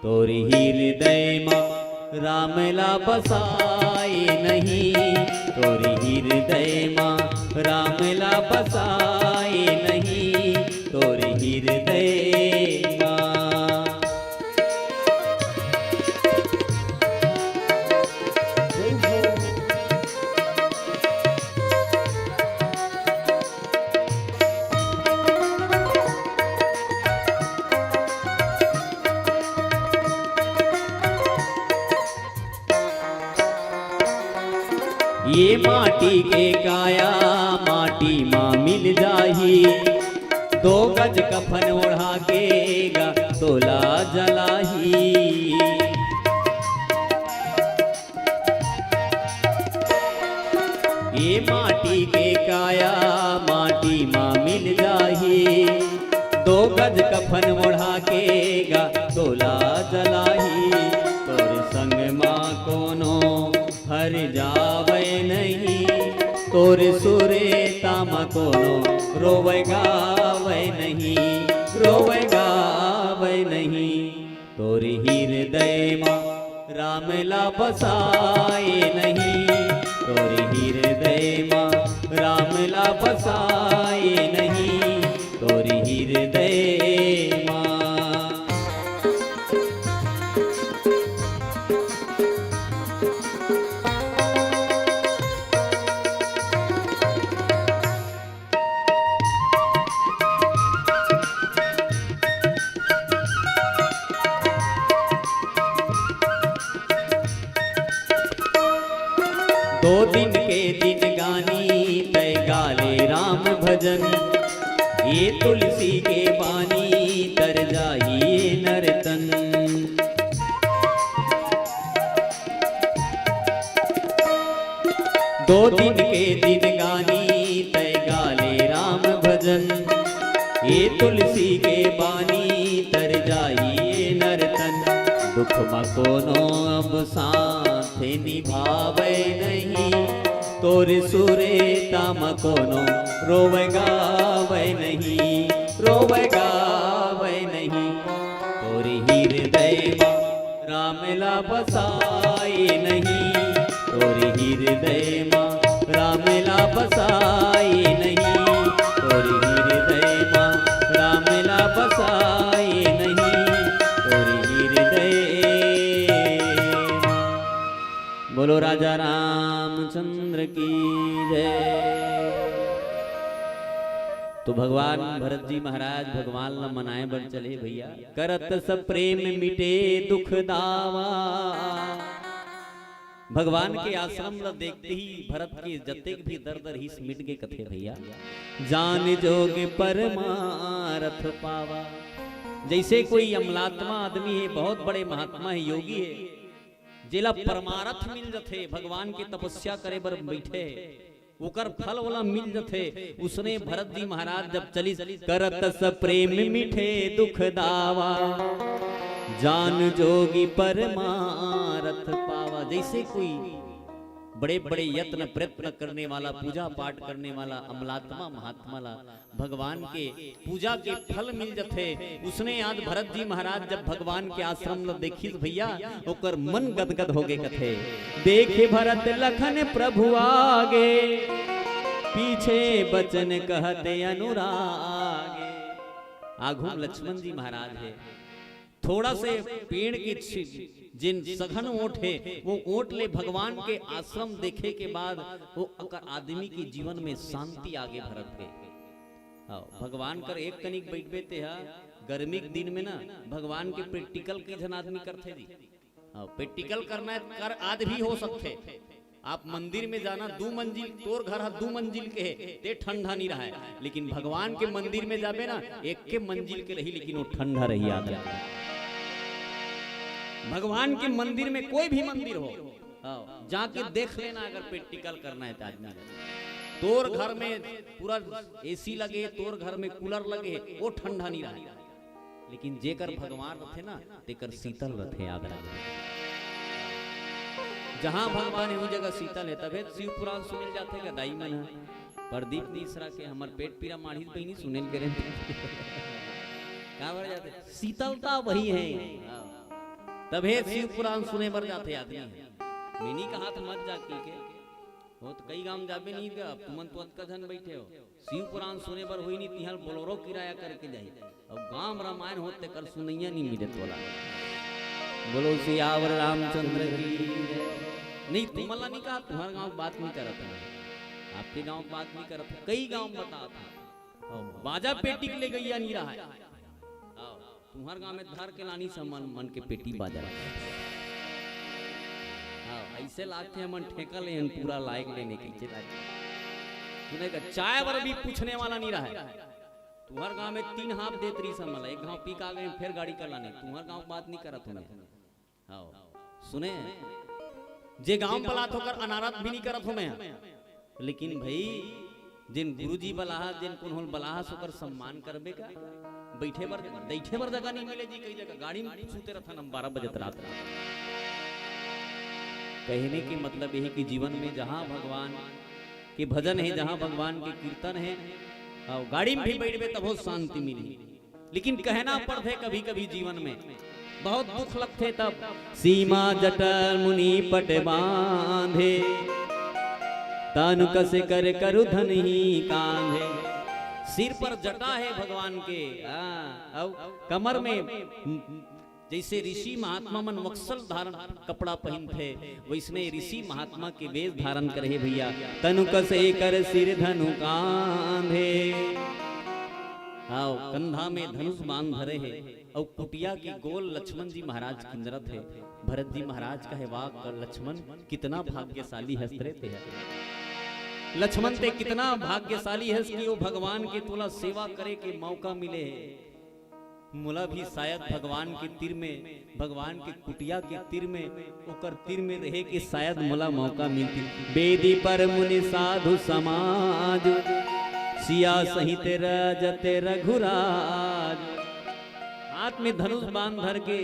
तोर हृदय मा राम ला बसाए नहीं, तोर हृदय मा राम ला बसाए नहीं, तोर हृदय मा। ये माटी के काया माटी मा मिल जाही, दो गज कफन ओढ़ा के गा तोला जलाही। ये माटी के काया माटी मा मिल जाही, दो गज कफन ओढ़ा के गा तोला जलाही। तोर संग मा कोनो हर जावै नहीं, तोर सुरेता मा कोनो रोवै गावै नहीं, रोवै गावै नहीं। तोर हृदय मा राम ला बसाए नहीं, तोर हृदय मा राम ला बसाए नहीं, तोर हृदय मा। दो दिन के दिन गानी तै गाले राम भजन, ये तुलसी के बानी तर जाही नरतन। दो दिन के दिन गानी तै गाले राम भजन, ये तुलसी के बानी तर जाही नरतन। दुख मा कोनो अब साथ निभावै नहीं, तोर सुरेता मा कोनो रोवै गावै नहीं, रोवै गावै नहीं। तोर हृदय मा राम ला बसाए नहीं, तोर हृदय मा राम ला बसाए नहीं, तोर हृदय मा राम ला बसाए नहीं, तोर हृदय मा। बोलो राजा रामचंद्र की जय। तो भगवान भरत जी महाराज भगवान ला मनाए बर चले भैया। करत सब प्रेम मिटे दुख दावा। भगवान के आश्रम ला देखते ही भरत के जतेक भी दर्द रहिस मिट गे कथे भैया। जान जोग परमारथ पावा। जैसे कोई अमलात्मा आदमी है, बहुत बड़े महात्मा है, योगी है, जेला परमारथ मिल जथे, भगवान के तपस्या करे बर बैठे, ओकर फल ओला मिल जथे। उसने भरत जी महाराज जब चलिस, करत सब प्रेम मिटे दुख दावा, जान जोगी परमारथ पावा। जैसे कोई बड़े बड़े यत्न प्रयत्न करने वाला, पूजा पाठ करने वाला अमलात्मा महात्मा ला भगवान के पूजा के फल मिल जथे। उसने आज भरत जी महाराज जब भगवान के आश्रम ल देखिस भैया, ओकर मन गदगद होगे कथे। देखे भरत लखन प्रभु आगे, पीछे बचन कहत अनुरागे। आघू म लक्ष्मण जी महाराज हे, थोड़ा से पेड़ के छि-, जिन सघन ओट हे, वो ओट ले भगवान के आश्रम देखे के बाद वो अकर आदमी के जीवन में शांति आगे भरत हे। हाँ, भगवान कर एक कनिक बैठबे ते हा, गर्मी के दिन में ना भगवान के practical कई झन आदमी करथे जी। हाँ, practical करना है, कर आज भी हो सकथे। आप मंदिर में जाना, दू मंजिल, तोर घर ह दू मंजिल के हे, ते ठंडा नहीं रहा है, लेकिन भगवान के मंदिर में जाबे ना, एक के मंजिल के रही, लेकिन वो ठंडा रही। याद रहे, भगवान के मंदिर में, कोई भी मंदिर हो, हाँ, जाके देख लेना, अगर practical करना है तो आदमी। तोर घर में पूरा एसी लगे, तोर घर में कूलर लगे, वो ठंडा नहीं रहा है। लेकिन जेकर भगवान रथे ना, तेकर शीतल रथे, याद रखे। जहां भगवान है, वो जगह शीतल है। तभे शिव पुराण सुनेल जाथे का दाई मन ह? प्रदीप मिश्रा के हमर पेट पीरा माढ़ी बहिनी सुनेल करे। का बर जाथे? शीतलता वही है। तभे शिव पुराण सुने बर जाथे आदमी। मैं नहीं कहा था मत जा की के। वो तो कई गांव जाबे नहीं गा, तुमन तो अतका झन बैठे हो। शिव पुराण सुने बर होई नहीं, तिहां बोलेरो किराया करके जाई। अब गांव रामायण होते कर सुनैया नहीं मिले तोला। बोलो सियावर रामचंद्र की। नहीं, तुमन ला नहीं कहा, तुम्हार गांव बात नहीं करत है। आपके गांव बात नहीं करत, कई गांव बता था। और बाजा पेटी के ले गैया नहीं रहा है। आओ, तुम्हार गांव में धर के लानी सब मन, मन के पेटी बाजा। हाँ, ऐसे लागथे मन ठेका ले हन पूरा लायक लेने के। सुने का चाय बर भी पूछने वाला नहीं रहा है। तुम्हार गांव में तीन हाफ देत रही सब मला, एक गांव पी का गए, फिर गाड़ी कर लाने। तुम्हार गांव बात नहीं करत हूं मैं। हाँ, सुने, जे गांव बलात होकर अनारत भी नहीं करत हूं मैं। लेकिन भाई, जिन गुरुजी बलाहा, जिन कोन होल बलाहा, ओकर सम्मान करबे का? बैठे बर, बैठे बर जगह नहीं मिले जी, कई जगह गाड़ी में सूते रहथन हम बारह बजे रात। कहने के मतलब यही कि जीवन में जहां भगवान के भजन है, जहां भगवान के कीर्तन है, और गाड़ी में भी बैठबे तब बहुत शांति मिली। लेकिन कहना पड़थे कभी-कभी जीवन में, बहुत दुख लगथे तब। सीमा जटल मुनि पट बांधे, तनु कस कर करु धन ही कांधे। सिर पर जटा है भगवान के, हाँ, अउ कमर में जैसे ऋषि महात्मा मन वत्सल धारण कपड़ा पहिनथे, वैसने ऋषि महात्मा के वेश धारण करे हे भैया। तनु कसे कर सिर धनु कांधे। आओ, कंधा में धनुष बाण धरे हे, अउ कुटिया के गोल लक्ष्मण जी महाराज किंजरत हे। भरत जी महाराज कहे, "वाह कर लक्ष्मण, कितना भाग्यशाली हस रे ते ह। लक्ष्मण ते कितना भाग्यशाली हस कि वो भगवान के तोला सेवा करे के मौका मिले हे।" मोला भी शायद भगवान के तीर में, भगवान के कुटिया के तीर में, ओकर तीर में रहे के शायद मोला मौका मिलती। बेदी पर मुनि साधु समाज, सिया सहित रजत रघुराज। हाथ में धनुष बाण धर के,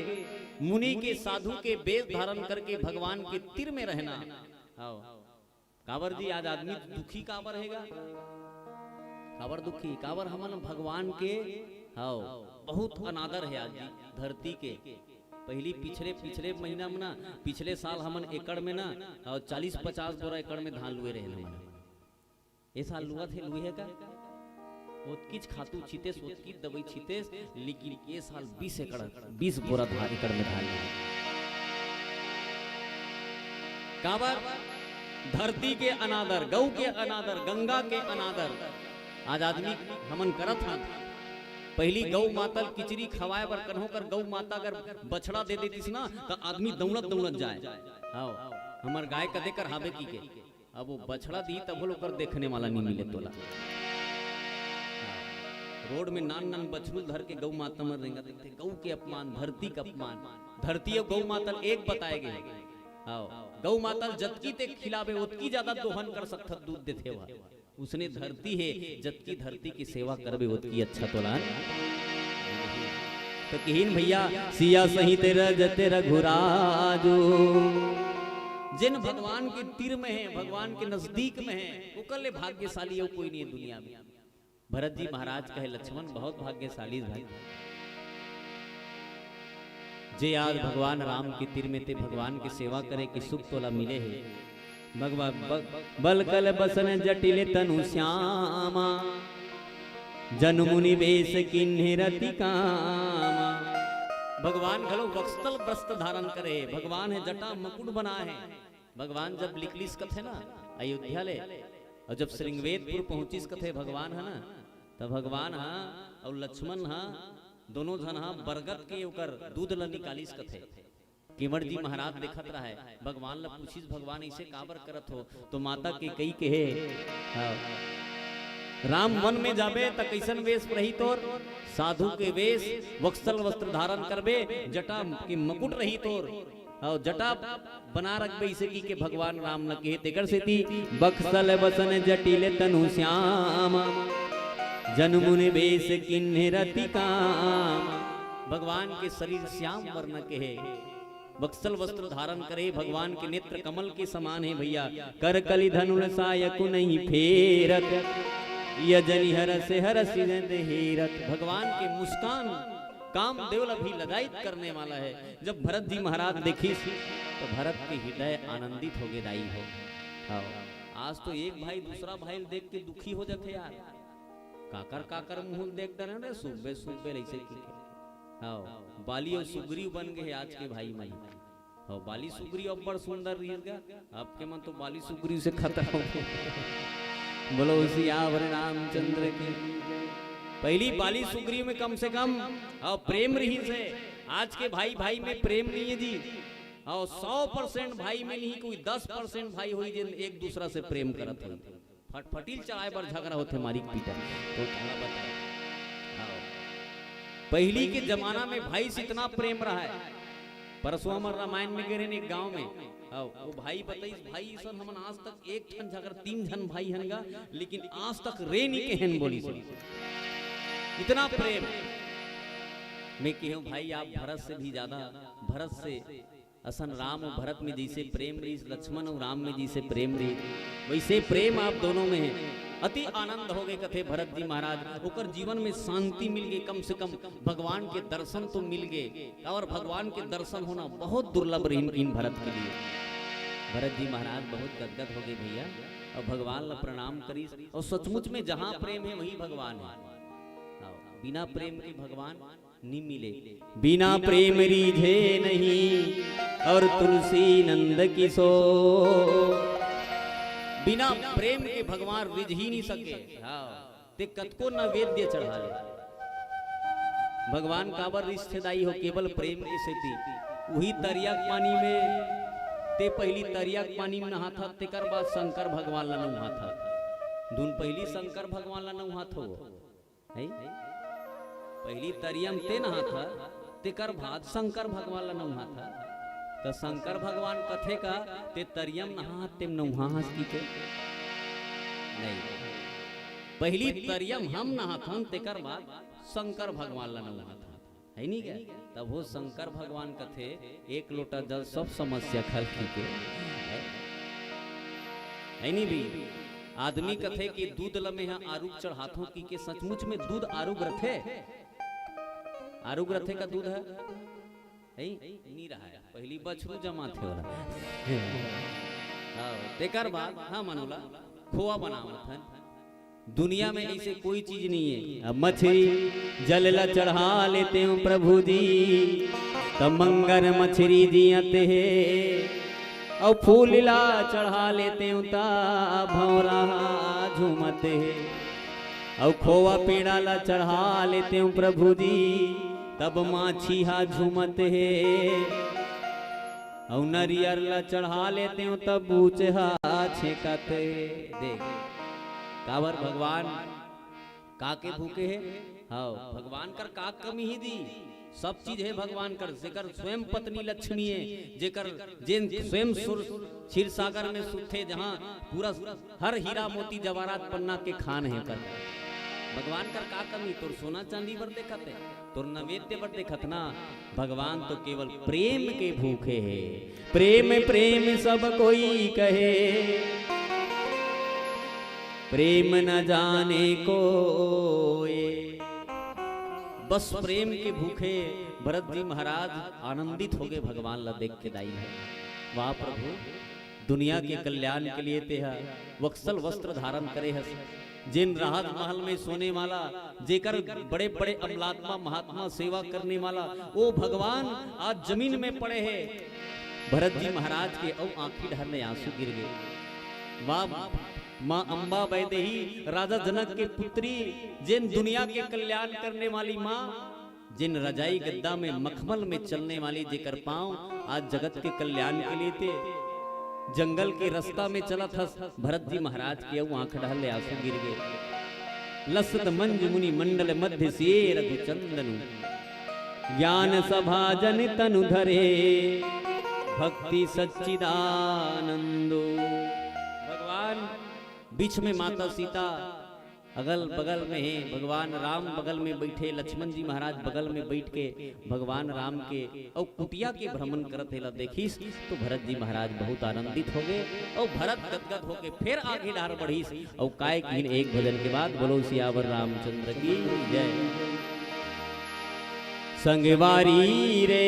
मुनि के, साधु के वेश धारण करके भगवान के तीर में रहना। आओ। काबर जी, आज आदमी दुखी काबर हेगा? काबर दुखी? काबर हमन भगवान के, हव, बहुत अनादर हे आज जी धरती के। पहली पिछले, पिछले महीना में ना, पिछले साल हमन एकड़ में ना, और चालीस पचास बोरा एकड़ में धान लुए रहे हमन। ए साल लुआ थे, लुए हे का? ओतकीच खातू छितेस, ओतकीच दवाई छितेस, लेकिन ए साल बीस एकड़, बीस बोरा धान एकड़ में धान लगे। काबर? धरती के अनादर, गऊ के अनादर, गंगा के अनादर। आज आदमी हमन करत हन। पहली गऊ माता ल किचरी खवाए बर कन्हो कर गऊ माता अगर बछड़ा दे देतिस ना, त आदमी दौड़त दौड़त जाए। हाव, हमर गाय कदे कर हाबे की के। अब वो बछड़ा दी तब ओकर देखने वाला नहीं मिले तोला। रोड में नान नान बछरू धर के गऊ माता मन रेंगत थे। गऊ के अपमान, धरती का अपमान। धरती और गऊ माता ल एक बताए गए। हाव, गऊ माता ल जतकी ते खिलाबे ओतकी ज्यादा दोहन कर सकथस, दूध देथे वह। उसने धरती हे, जतकी धरती की सेवा करबे ओतकी अच्छा तोला। तो किहिन भैया, सिया सहित रजत रघुराजू। जिन भगवान के तीर में हे, भगवान के नजदीक में हे, ओकर ले भाग्यशाली अउ कोई नहीं हे दुनिया में। भरत जी महाराज कहे, लक्ष्मण बहुत भाग्यशाली हे भाई, जे आज भगवान राम के तीर में ते भगवान के सेवा करे के सुख तोला मिले हे। भगवान ब-, बल कल बसन जटिल तनु श्यामा, जनु मुनि वेश किन्हे रति कामा। भगवान घलो वत्सल वस्त्र धारण करे, भगवान हे जटा मुकुट बना हे। भगवान जब निकलिस कथे ना अयोध्या ले, और जब श्रृंगवेदपुर पहुंचिस कथे भगवान हे ना, तब भगवान हा और लक्ष्मण हा, दोनों झन हा बरगद के ओकर दूध ल निकालिस कथे। केवट जी महाराज देखत रहय, भगवान ला पूछिस, "भगवान, अइसे काबर करत हो?" तो माता कैकेयी कहे, हाँ, "राम वन में जाबे त कइसन वेश रही तोर? साधु के वेश, वत्सल वस्त्र धारण करबे, जटा के मुकुट रही तोर, अउ जटा बना रखबे," अइसे कहिके भगवान राम ला कहे। तेकर सेती, "बक्सल बसन जटिल तनु श्याम, जन मुनि बेश किन्हे रति काम।" भगवान के शरीर श्याम वर्ण के हे, वत्सल वस्त्र धारण करे, भगवान के नेत्र कमल के समान हे भैया। "कर कलि धनुल सायकु नहीं फेरत, यजनि हरष हरषि नद हेरत।" भगवान के मुस्कान कामदेव ला भी लजाइत करने वाला हे। जब भरत जी महाराज देखिस, तो भरत के हृदय आनंदित होगे दाई हो। हाँ, आज तो एक भाई दूसरा भाई ल देख के दुखी हो जाथे यार। काकर काकर मुंह ल देख डरे रे, सुबे सुबे अइसे कहिके। हाँ, बाली अउ सुग्रीव बन गे हे आज के भाई मन। हाँ, बाली सुग्रीव अब्बड़ सुंदर रहिस गा, अब के मन तो बाली सुग्रीव से खतरा हो गे। बोलो सियावर रामचंद्र की। पहिली बाली सुग्रीव में कम से कम, हाँ, प्रेम रहिस हे। आज के भाई भाई में प्रेम नहीं हे जी। हाँ, सौ परसेंट भाई में नहीं, कोई दस परसेंट भाई होही जेन एक दूसरा से प्रेम करत होही। फटफटी ल चलाए बर झगड़ा होथे, मारी के पीटा। तो थोड़ा बताए। हाँ। पहिली के जमाना में भाई से इतना प्रेम रहय। परसों हमर रामायण में गे रहेन एक गांव में। हाँ, वो भाई बताइस, "भाई, अइसन हमन आज तक एक ठन झगड़ा, तीन झन भाई हन गा, लेकिन आज तक रे नी कहेन," बोलिस। इतना प्रेम। मैं कहेंव, "भाई, आप भरत से भी ज्यादा, भरत से असन राम अउ भरत में जइसे प्रेम रहिस, लक्ष्मण अउ राम में जइसे प्रेम रहिस, वइसे प्रेम आप दोनों में हे।" अति आनंद हो गे, कथे भरत जी महाराज, ओकर जीवन में शांति मिल गे, कम से कम भगवान के दर्शन तो मिल गे। काबर भगवान के दर्शन होना बहुत दुर्लभ रहिन किन भरत के लिए। भरत जी महाराज बहुत गदगद हो गे भैया, अउ भगवान ला प्रणाम करिस। अउ सचमुच में जहाँ प्रेम हे, वहीं भगवान हे। हाँ, बिना प्रेम के भगवान नी मिले। "बिना प्रेम रीझे नहीं, अउ तुलसी नंद किशोर।" बिना प्रेम के भगवान रिझ ही नी सके। हाँ, ते कतको नैवेद्य चढ़ा ले, भगवान काबर रिझथे दाई हो? केवल प्रेम के सेती। उही तरिया के पानी में, ते पहिली तरिया के पानी में नहाथा, तेकर बाद शंकर भगवान ला नहाथा। धुन पहिली शंकर भगवान ला नहाथा हो। है? पहिली तरिया म ते नहाथा, तेकर बाद शंकर भगवान ला नहाथा। त शंकर भगवान कथे का, "ते तरिया म नहात, ते नहास की के?" नहीं। पहिली तरिया म हम नहाथन, तेकर बाद शंकर भगवान ला नहाथा। है नी क्या? तब हो शंकर भगवान कथे, "एक लोटा जल सब समस्या खल की के।" है? है नी भी? आदमी कथे कि दूध ल मेहा आरुग चढ़ाथों की के, सचमुच में दूध आरुग रथे? आरुग रथे का दूध ह? है? नी रहा है। पहिली बछरू जमाथे वाला। हाँ, तेकर बाद, हाँ, मनोला, खोवा बनावत हन। दुनिया में अइसे कोई चीज नहीं है। अब मछरी जल ला चढ़ा लेतेंव प्रभु जी, त मंगर मछरी जियत हे। अउ फूल ला चढ़ा लेतेंव, त भौंरा झूमत हे। अउ खोवा पेड़ा ला चढ़ा लेतेंव प्रभु जी, तब माछी हा झूमत हे। अउ नरियर ला चढ़ा लेतेंव, तब बूच हा छेंकत हे। देख, काबर भगवान का के भूखे हे? हाँ, भगवान कर का कमी हे दी? सब चीज हे भगवान कर, जेकर स्वयं पत्नी लक्ष्मी हे, जेकर, जेन स्वयं सुर, क्षीर सागर में सुते, जहाँ पूरा हर हीरा मोती जवाहरात पन्ना के खान हे ओकर। भगवान कर का कमी? तोर सोना चांदी बर देखत हे, तोर नैवेद्य बर देखत ना। भगवान तो केवल प्रेम के भूखे हे। प्रेम प्रेम सब कोई कहे, प्रेम न जाने कोय। बस प्रेम के भूखे भरत जी महाराज आनंदित हो गे भगवान ला देख के दाई हे। वाह प्रभु, दुनिया के कल्याण के लिए तेहा वत्सल वस्त्र धारण करे हस, जेन राजमहल में सोने वाला, जेकर बड़े-बड़े अमलात्मा महात्मा सेवा करने वाला, ओ भगवान आज जमीन में पड़े हे। भरत जी महाराज के अउ आंखी डहर ले आंसू गिर गे। वाह, माँ अम्बा वैदेही, राजा जनक के पुत्री, जेन दुनिया के कल्याण करने वाली माँ, जिन रजाई गद्दा में मखमल में चलने वाली जेकर पांव आज जगत के कल्याण के लिए ते जंगल के रास्ता में चलत हस, भरत जी महाराज के अउ आंख डहर ले आंसू गिर गे। लसत मंजु मुनि मंडल मध्य सिए रघुचंदनु, ज्ञान सभाजन तनु धरे भक्ति सच्चिदानंदो। भगवान बीच में माता सीता अगल बगल में हे, भगवान राम बगल में बइठे, लक्ष्मण जी महाराज बगल में बइठ के भगवान राम के अउ कुटिया के भ्रमण करत हे ला देखिस, तो भरत जी महाराज बहुत आनंदित होगे अउ भरत गदगद होके फेर आगे डहर बढ़िस अउ काय किहिन एक भजन के बाद। बोलो सियावर रामचंद्र की जय। संगवारी रे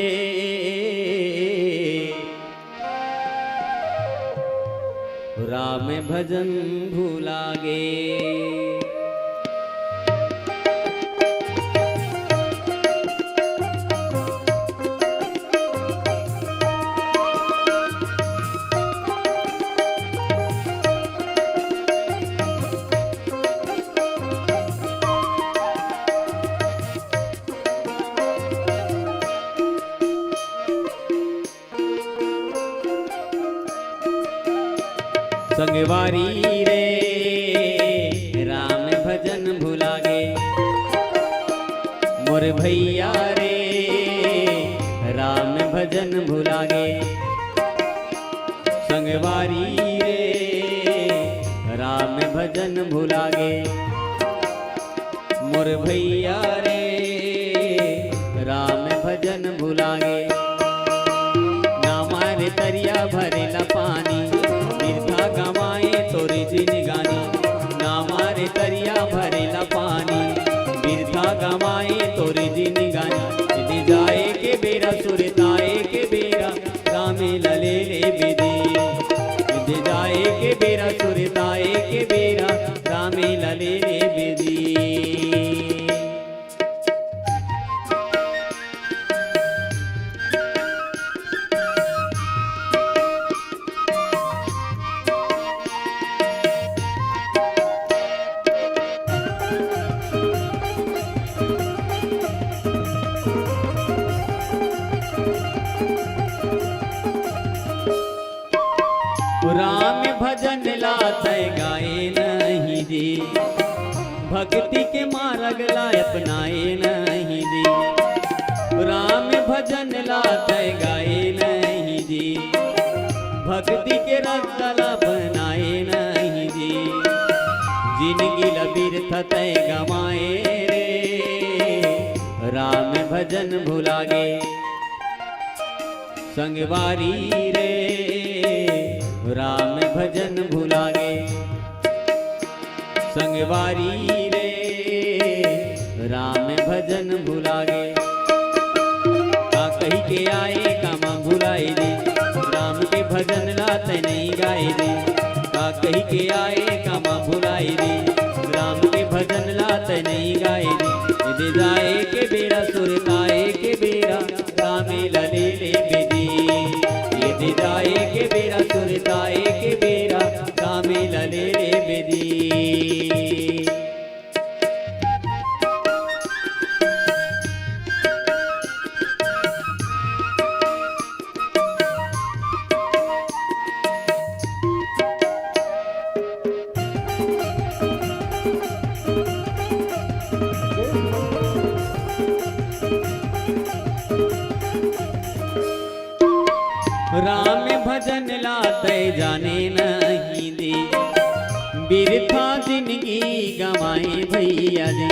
राम भजन भुला गे। संगवारी रे राम भजन भुला गे, मोर भैया रे राम भजन भुला गे। संगवारी रे राम भजन भुला गे, मोर भैया रे राम भजन भुला गे। ना मारे तरिया भरेला पानी, बिरथा गवाए तोरे जिनगानी। ना मारे तरिया भरेला पानी, बिरथा गवाए तोरे जिनगानी। यदि जाए के बेरा सुरताए के बेरा रामे ला ले ले बेदी। यदि जाए के बेरा सुरताए के बेरा रामे ला ले ले बेदी। राम भजन ला तै गाए नहीं जी, भक्ति के मार्ग ला अपनाए नहीं जी। राम भजन ला तै गाए नहीं जी, भक्ति के रास्ता ला अपनाए नहीं जी। जिनगी ला बिरथा तै गमाए रे, राम भजन भुला गे। संगवारी रे राम भजन भुला गे, संगवारी रे राम भजन भुला गे। का कहि के आए कामा भुलाए रे, राम के भजन ला तै नहीं गाए रे। का कहि के आए कामा भुलाए रे, राम के भजन ला तै नहीं गाए रे। यदि जाए के बेरा सुरताए के बेरा रामे ला ले ले बेदी। यदि जाए के बेरा सुरताए के बेरा रामे ला ले ले बेदी। राम भजन ला तै जाने नहीं दे, बिरथा जिनगी गमाए भैया दे।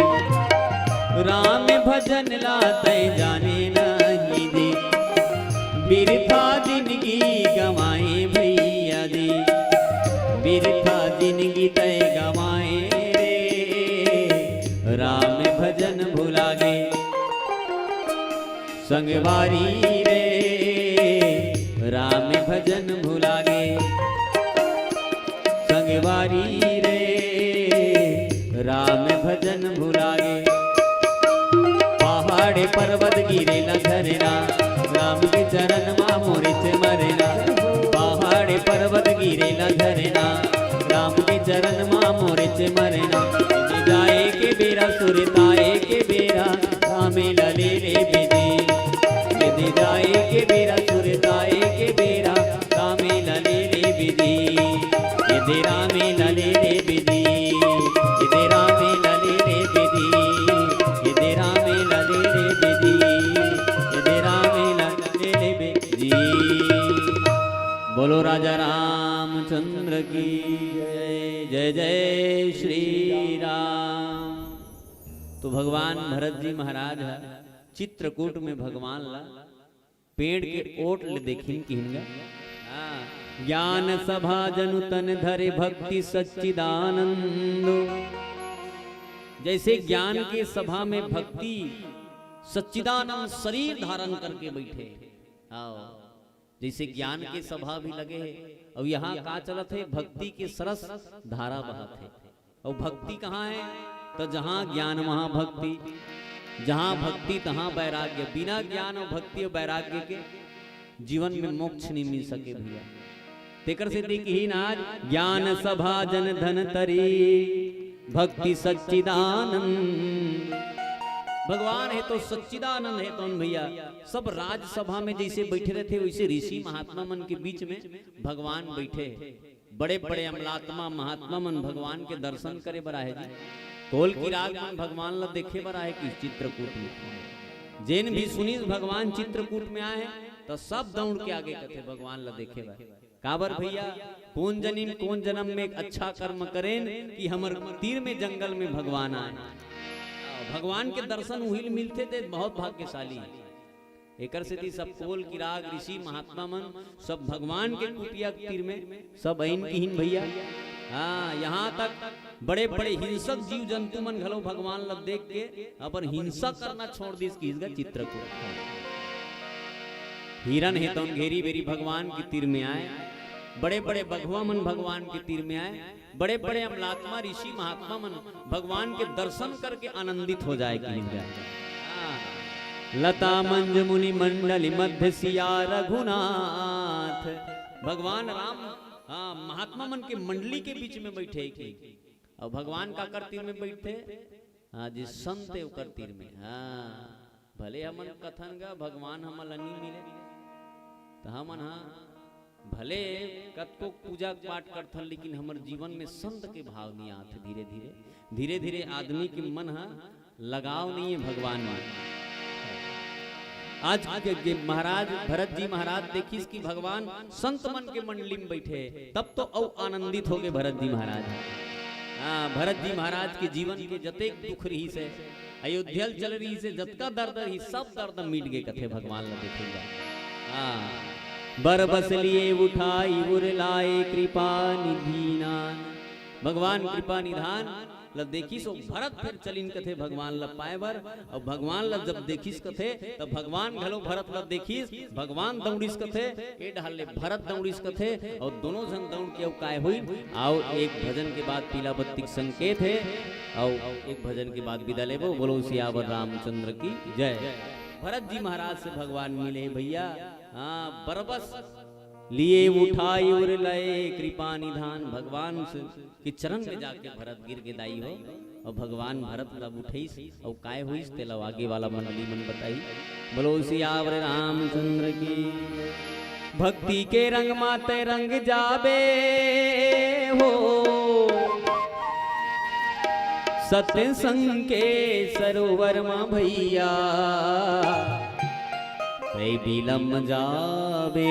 राम भजन ला तै जाने नहीं दे, बिरथा जिनगी गमाए भैया दे। बिरथा जिनगी तै गमाए रे, राम भजन भुला गे। संगवारी रे राम भजन भुला गे, संगवारी रे राम भजन भुला गे। पहाड़ पर्वत गिरेला झरना, राम के चरण मा मोरे चे मरना। पहाड़ पर्वत गिरेला झरना, राम के चरण मा मोरे चे मरना। जाए के बेरा सुरताए के बेरा रामे ला ले ले भगवान भरत जी महाराज ह चित्रकूट में भगवान ला पेड़ के ओट ले देखिन किहिन गा। हाँ, ज्ञान सभा जनु तन धरे भक्ति सच्चिदानंद। जैसे ज्ञान के सभा में भक्ति सच्चिदानंद शरीर धारण करके बैठे। हाँ, जैसे ज्ञान के सभा भी लगे हे, अउ यहाँ का चलत हे? भक्ति के सरस धारा बहत हे। अउ भक्ति कहाँ हे? तो जहाँ ज्ञान, वहाँ भक्ति, जहाँ भक्ति, तहाँ वैराग्य। बिना ज्ञान अउ भक्ति अउ वैराग्य के जीवन में मोक्ष नहीं मिल सके भैया। तेकर से देखिन आज, ज्ञान सभा जन धन तरी भक्ति सच्चिदानंद। भगवान हे तो सच्चिदानंद हे तो भैया। सब राजसभा में जैसे बैठे रहते, वैसे ऋषि महात्मा मन के बीच में भगवान बैठे हे। बड़े बड़े अमलात्मा महात्मा मन भगवान के दर्शन करे बर आहे जी। कोल किराग मन भगवान ला देखे बर आहे कि चित्रकूट में। जेन भी सुनिस भगवान चित्रकूट में आहे, तो सब दौड़ के आगे कथे भगवान ला देखे बर। काबर भैया? कोन जनिन कोन जन्म में एक अच्छा कर्म करेन कि हमर तीर में जंगल में भगवान आए। भगवान के दर्शन उहिल मिलथे ते बहुत भाग्यशाली हे। एकर सेती सब कोल किराग ऋषि महात्मा मन सब भगवान के कुटिया के तीर में सब अइन किहिन भैया। हाँ, यहाँ तक बड़े बड़े हिंसक जीव जंतु मन घलो भगवान ला देख के अपन हिंसा करना छोड़ दिस किहिस गा चित्रकूट। हिरन हे तौन घेरी बेरी भगवान के तीर में आए, बड़े बड़े बघवा मन भगवान के तीर में आए, बड़े बड़े अमलात्मा ऋषि महात्मा मन भगवान के दर्शन करके आनंदित हो जाए किहिन गा। हाँ। लता मंज मुनि मंडली मध्य सिया रघुनाथ। भगवान राम, हाँ, महात्मा मन के मंडली के बीच में बैठे हे कि। अउ भगवान काकर तीर में बैठथे? हाँ जी, संत हे ओकर तीर में। हाँ, भले हमन कथन गा भगवान हमन ला नी मिले, त हमन हा भले कतको पूजा पाठ करथन, लेकिन हमर जीवन में संत के भाव नी आत हे। धीरे धीरे, धीरे धीरे आदमी के मन हा लगाव नहीं हे भगवान में। आज के, के महाराज, भरत जी महाराज देखिस कि भगवान संत मन के मंडली में बैठे, तब तो अउ आनंदित हो गए भरत जी महाराज। हाँ, भरत जी महाराज के जीवन के जतेक दुख रहिस हे, अयोध्या ल चल रहिस हे, जतका दर्द रहिस, सब दर्द मिट गए कथे भगवान ला देखे बर। हाँ, बरबस लिए उठाई उर लाए कृपा निधि नान। भगवान कृपा निधान ला देखिस, ओ भरत फेर चलिन कथे भगवान ला पाए बर। अउ भगवान ला जब देखिस कथे, तब भगवान घलो भरत ला देखिस। भगवान दौड़िस कथे, ए डहर ले भरत दौड़िस कथे, अउ दोनों झन दौड़ के अउ काय होई। अउ एक भजन के बाद पीला बत्ती के संकेत हे, अउ एक भजन के बाद विदा लेबो। बोलो सियावर रामचंद्र की जय। भरत जी महाराज से भगवान मिले भैया। हाँ, बरबस लिए उठाई उर लए कृपा निधान। भगवान से के चरण में जाके भरत गिर गे दाई हो, अउ भगवान भरत ला उठइस, अउ काय होइस तेला आगे वाला मंडली मन बताही। बोलो सियावर रामचंद्र की। भक्ति के रंग मा तै रंग जाबे हो, सत्य संग के सरोवर मा भैया, तै बिलम जाबे।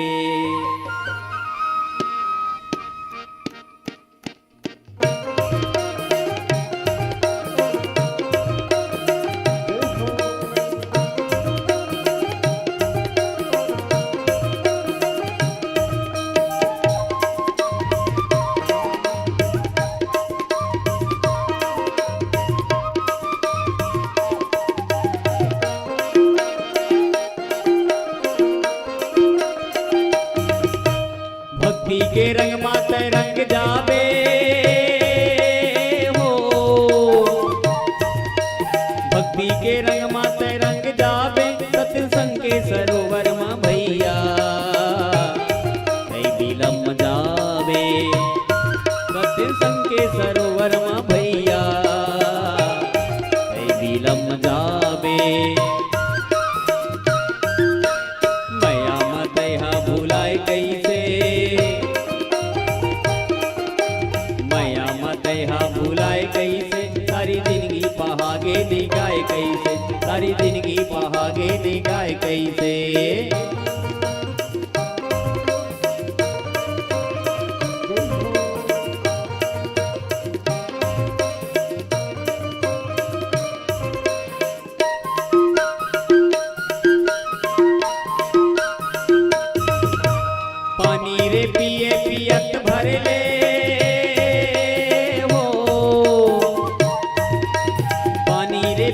भक्ति के रंग मा तै रंग जाबे हो, भक्ति के रंग मा तै रंग जाबे, सत्संग के सरोवर मा भैया, तै बिलम जाबे। सत्संग के सरोवर मा भैया, तै बिलम जाबे। मया मा तैहा भुलाए कइसे, मया मा तैहा भुलाए कइसे, सारी जिनगी पहागे निगाए कइसे, सारी जिनगी पहागे निगाए कइसे।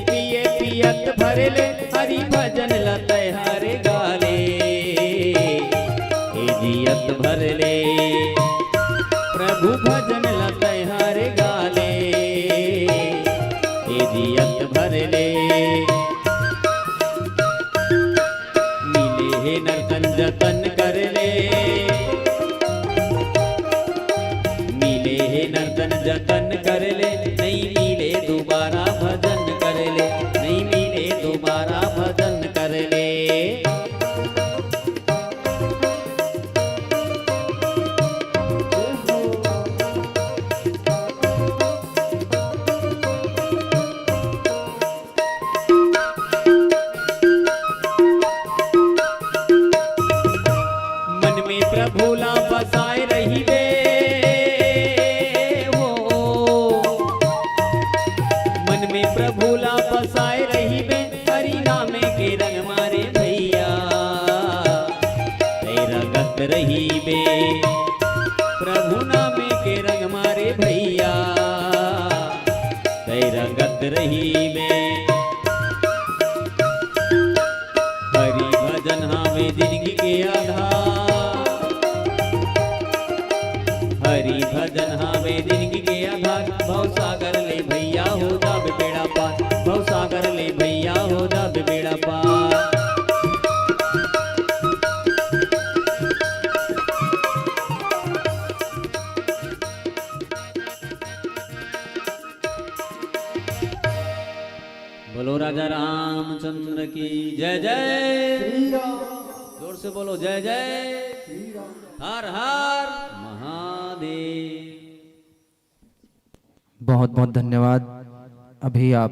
पिए पियत भर ले, हरि भजन ल तैहार गाले। ए जियत भर ले, प्रभु भजन ल तैहार गाले। ए जियत भर ले, मिले हे नर्तन जतन कर ले, मिले हे नर्तन जतन कर ले, नहीं मिले दोबारा भजन कर ले, नहीं मिले दोबारा भजन कर ले। मन में प्रभु ला बसाए रहिबे हो, मन में प्रभु ला बसाए रहिबे, हरि नामे के रंग मारे भैया, तै रंगत रहिबे, प्रभु नामे के रंग मारे भैया, तै रंगत रहिबे। हरि भजन हावे जिंदगी के आधार, हरि भजन हावे जिंदगी के आधार। भव सागर ले भैया हो जाबे बेड़ा पार, भव सागर ले भैया हो जाबे बेड़ा पार। बोलो राजा रामचंद्र की जय जय। श्री राम। जोर से बोलो जय जय। श्री राम। हर हर महादेव। बहुत बहुत धन्यवाद। अभी आप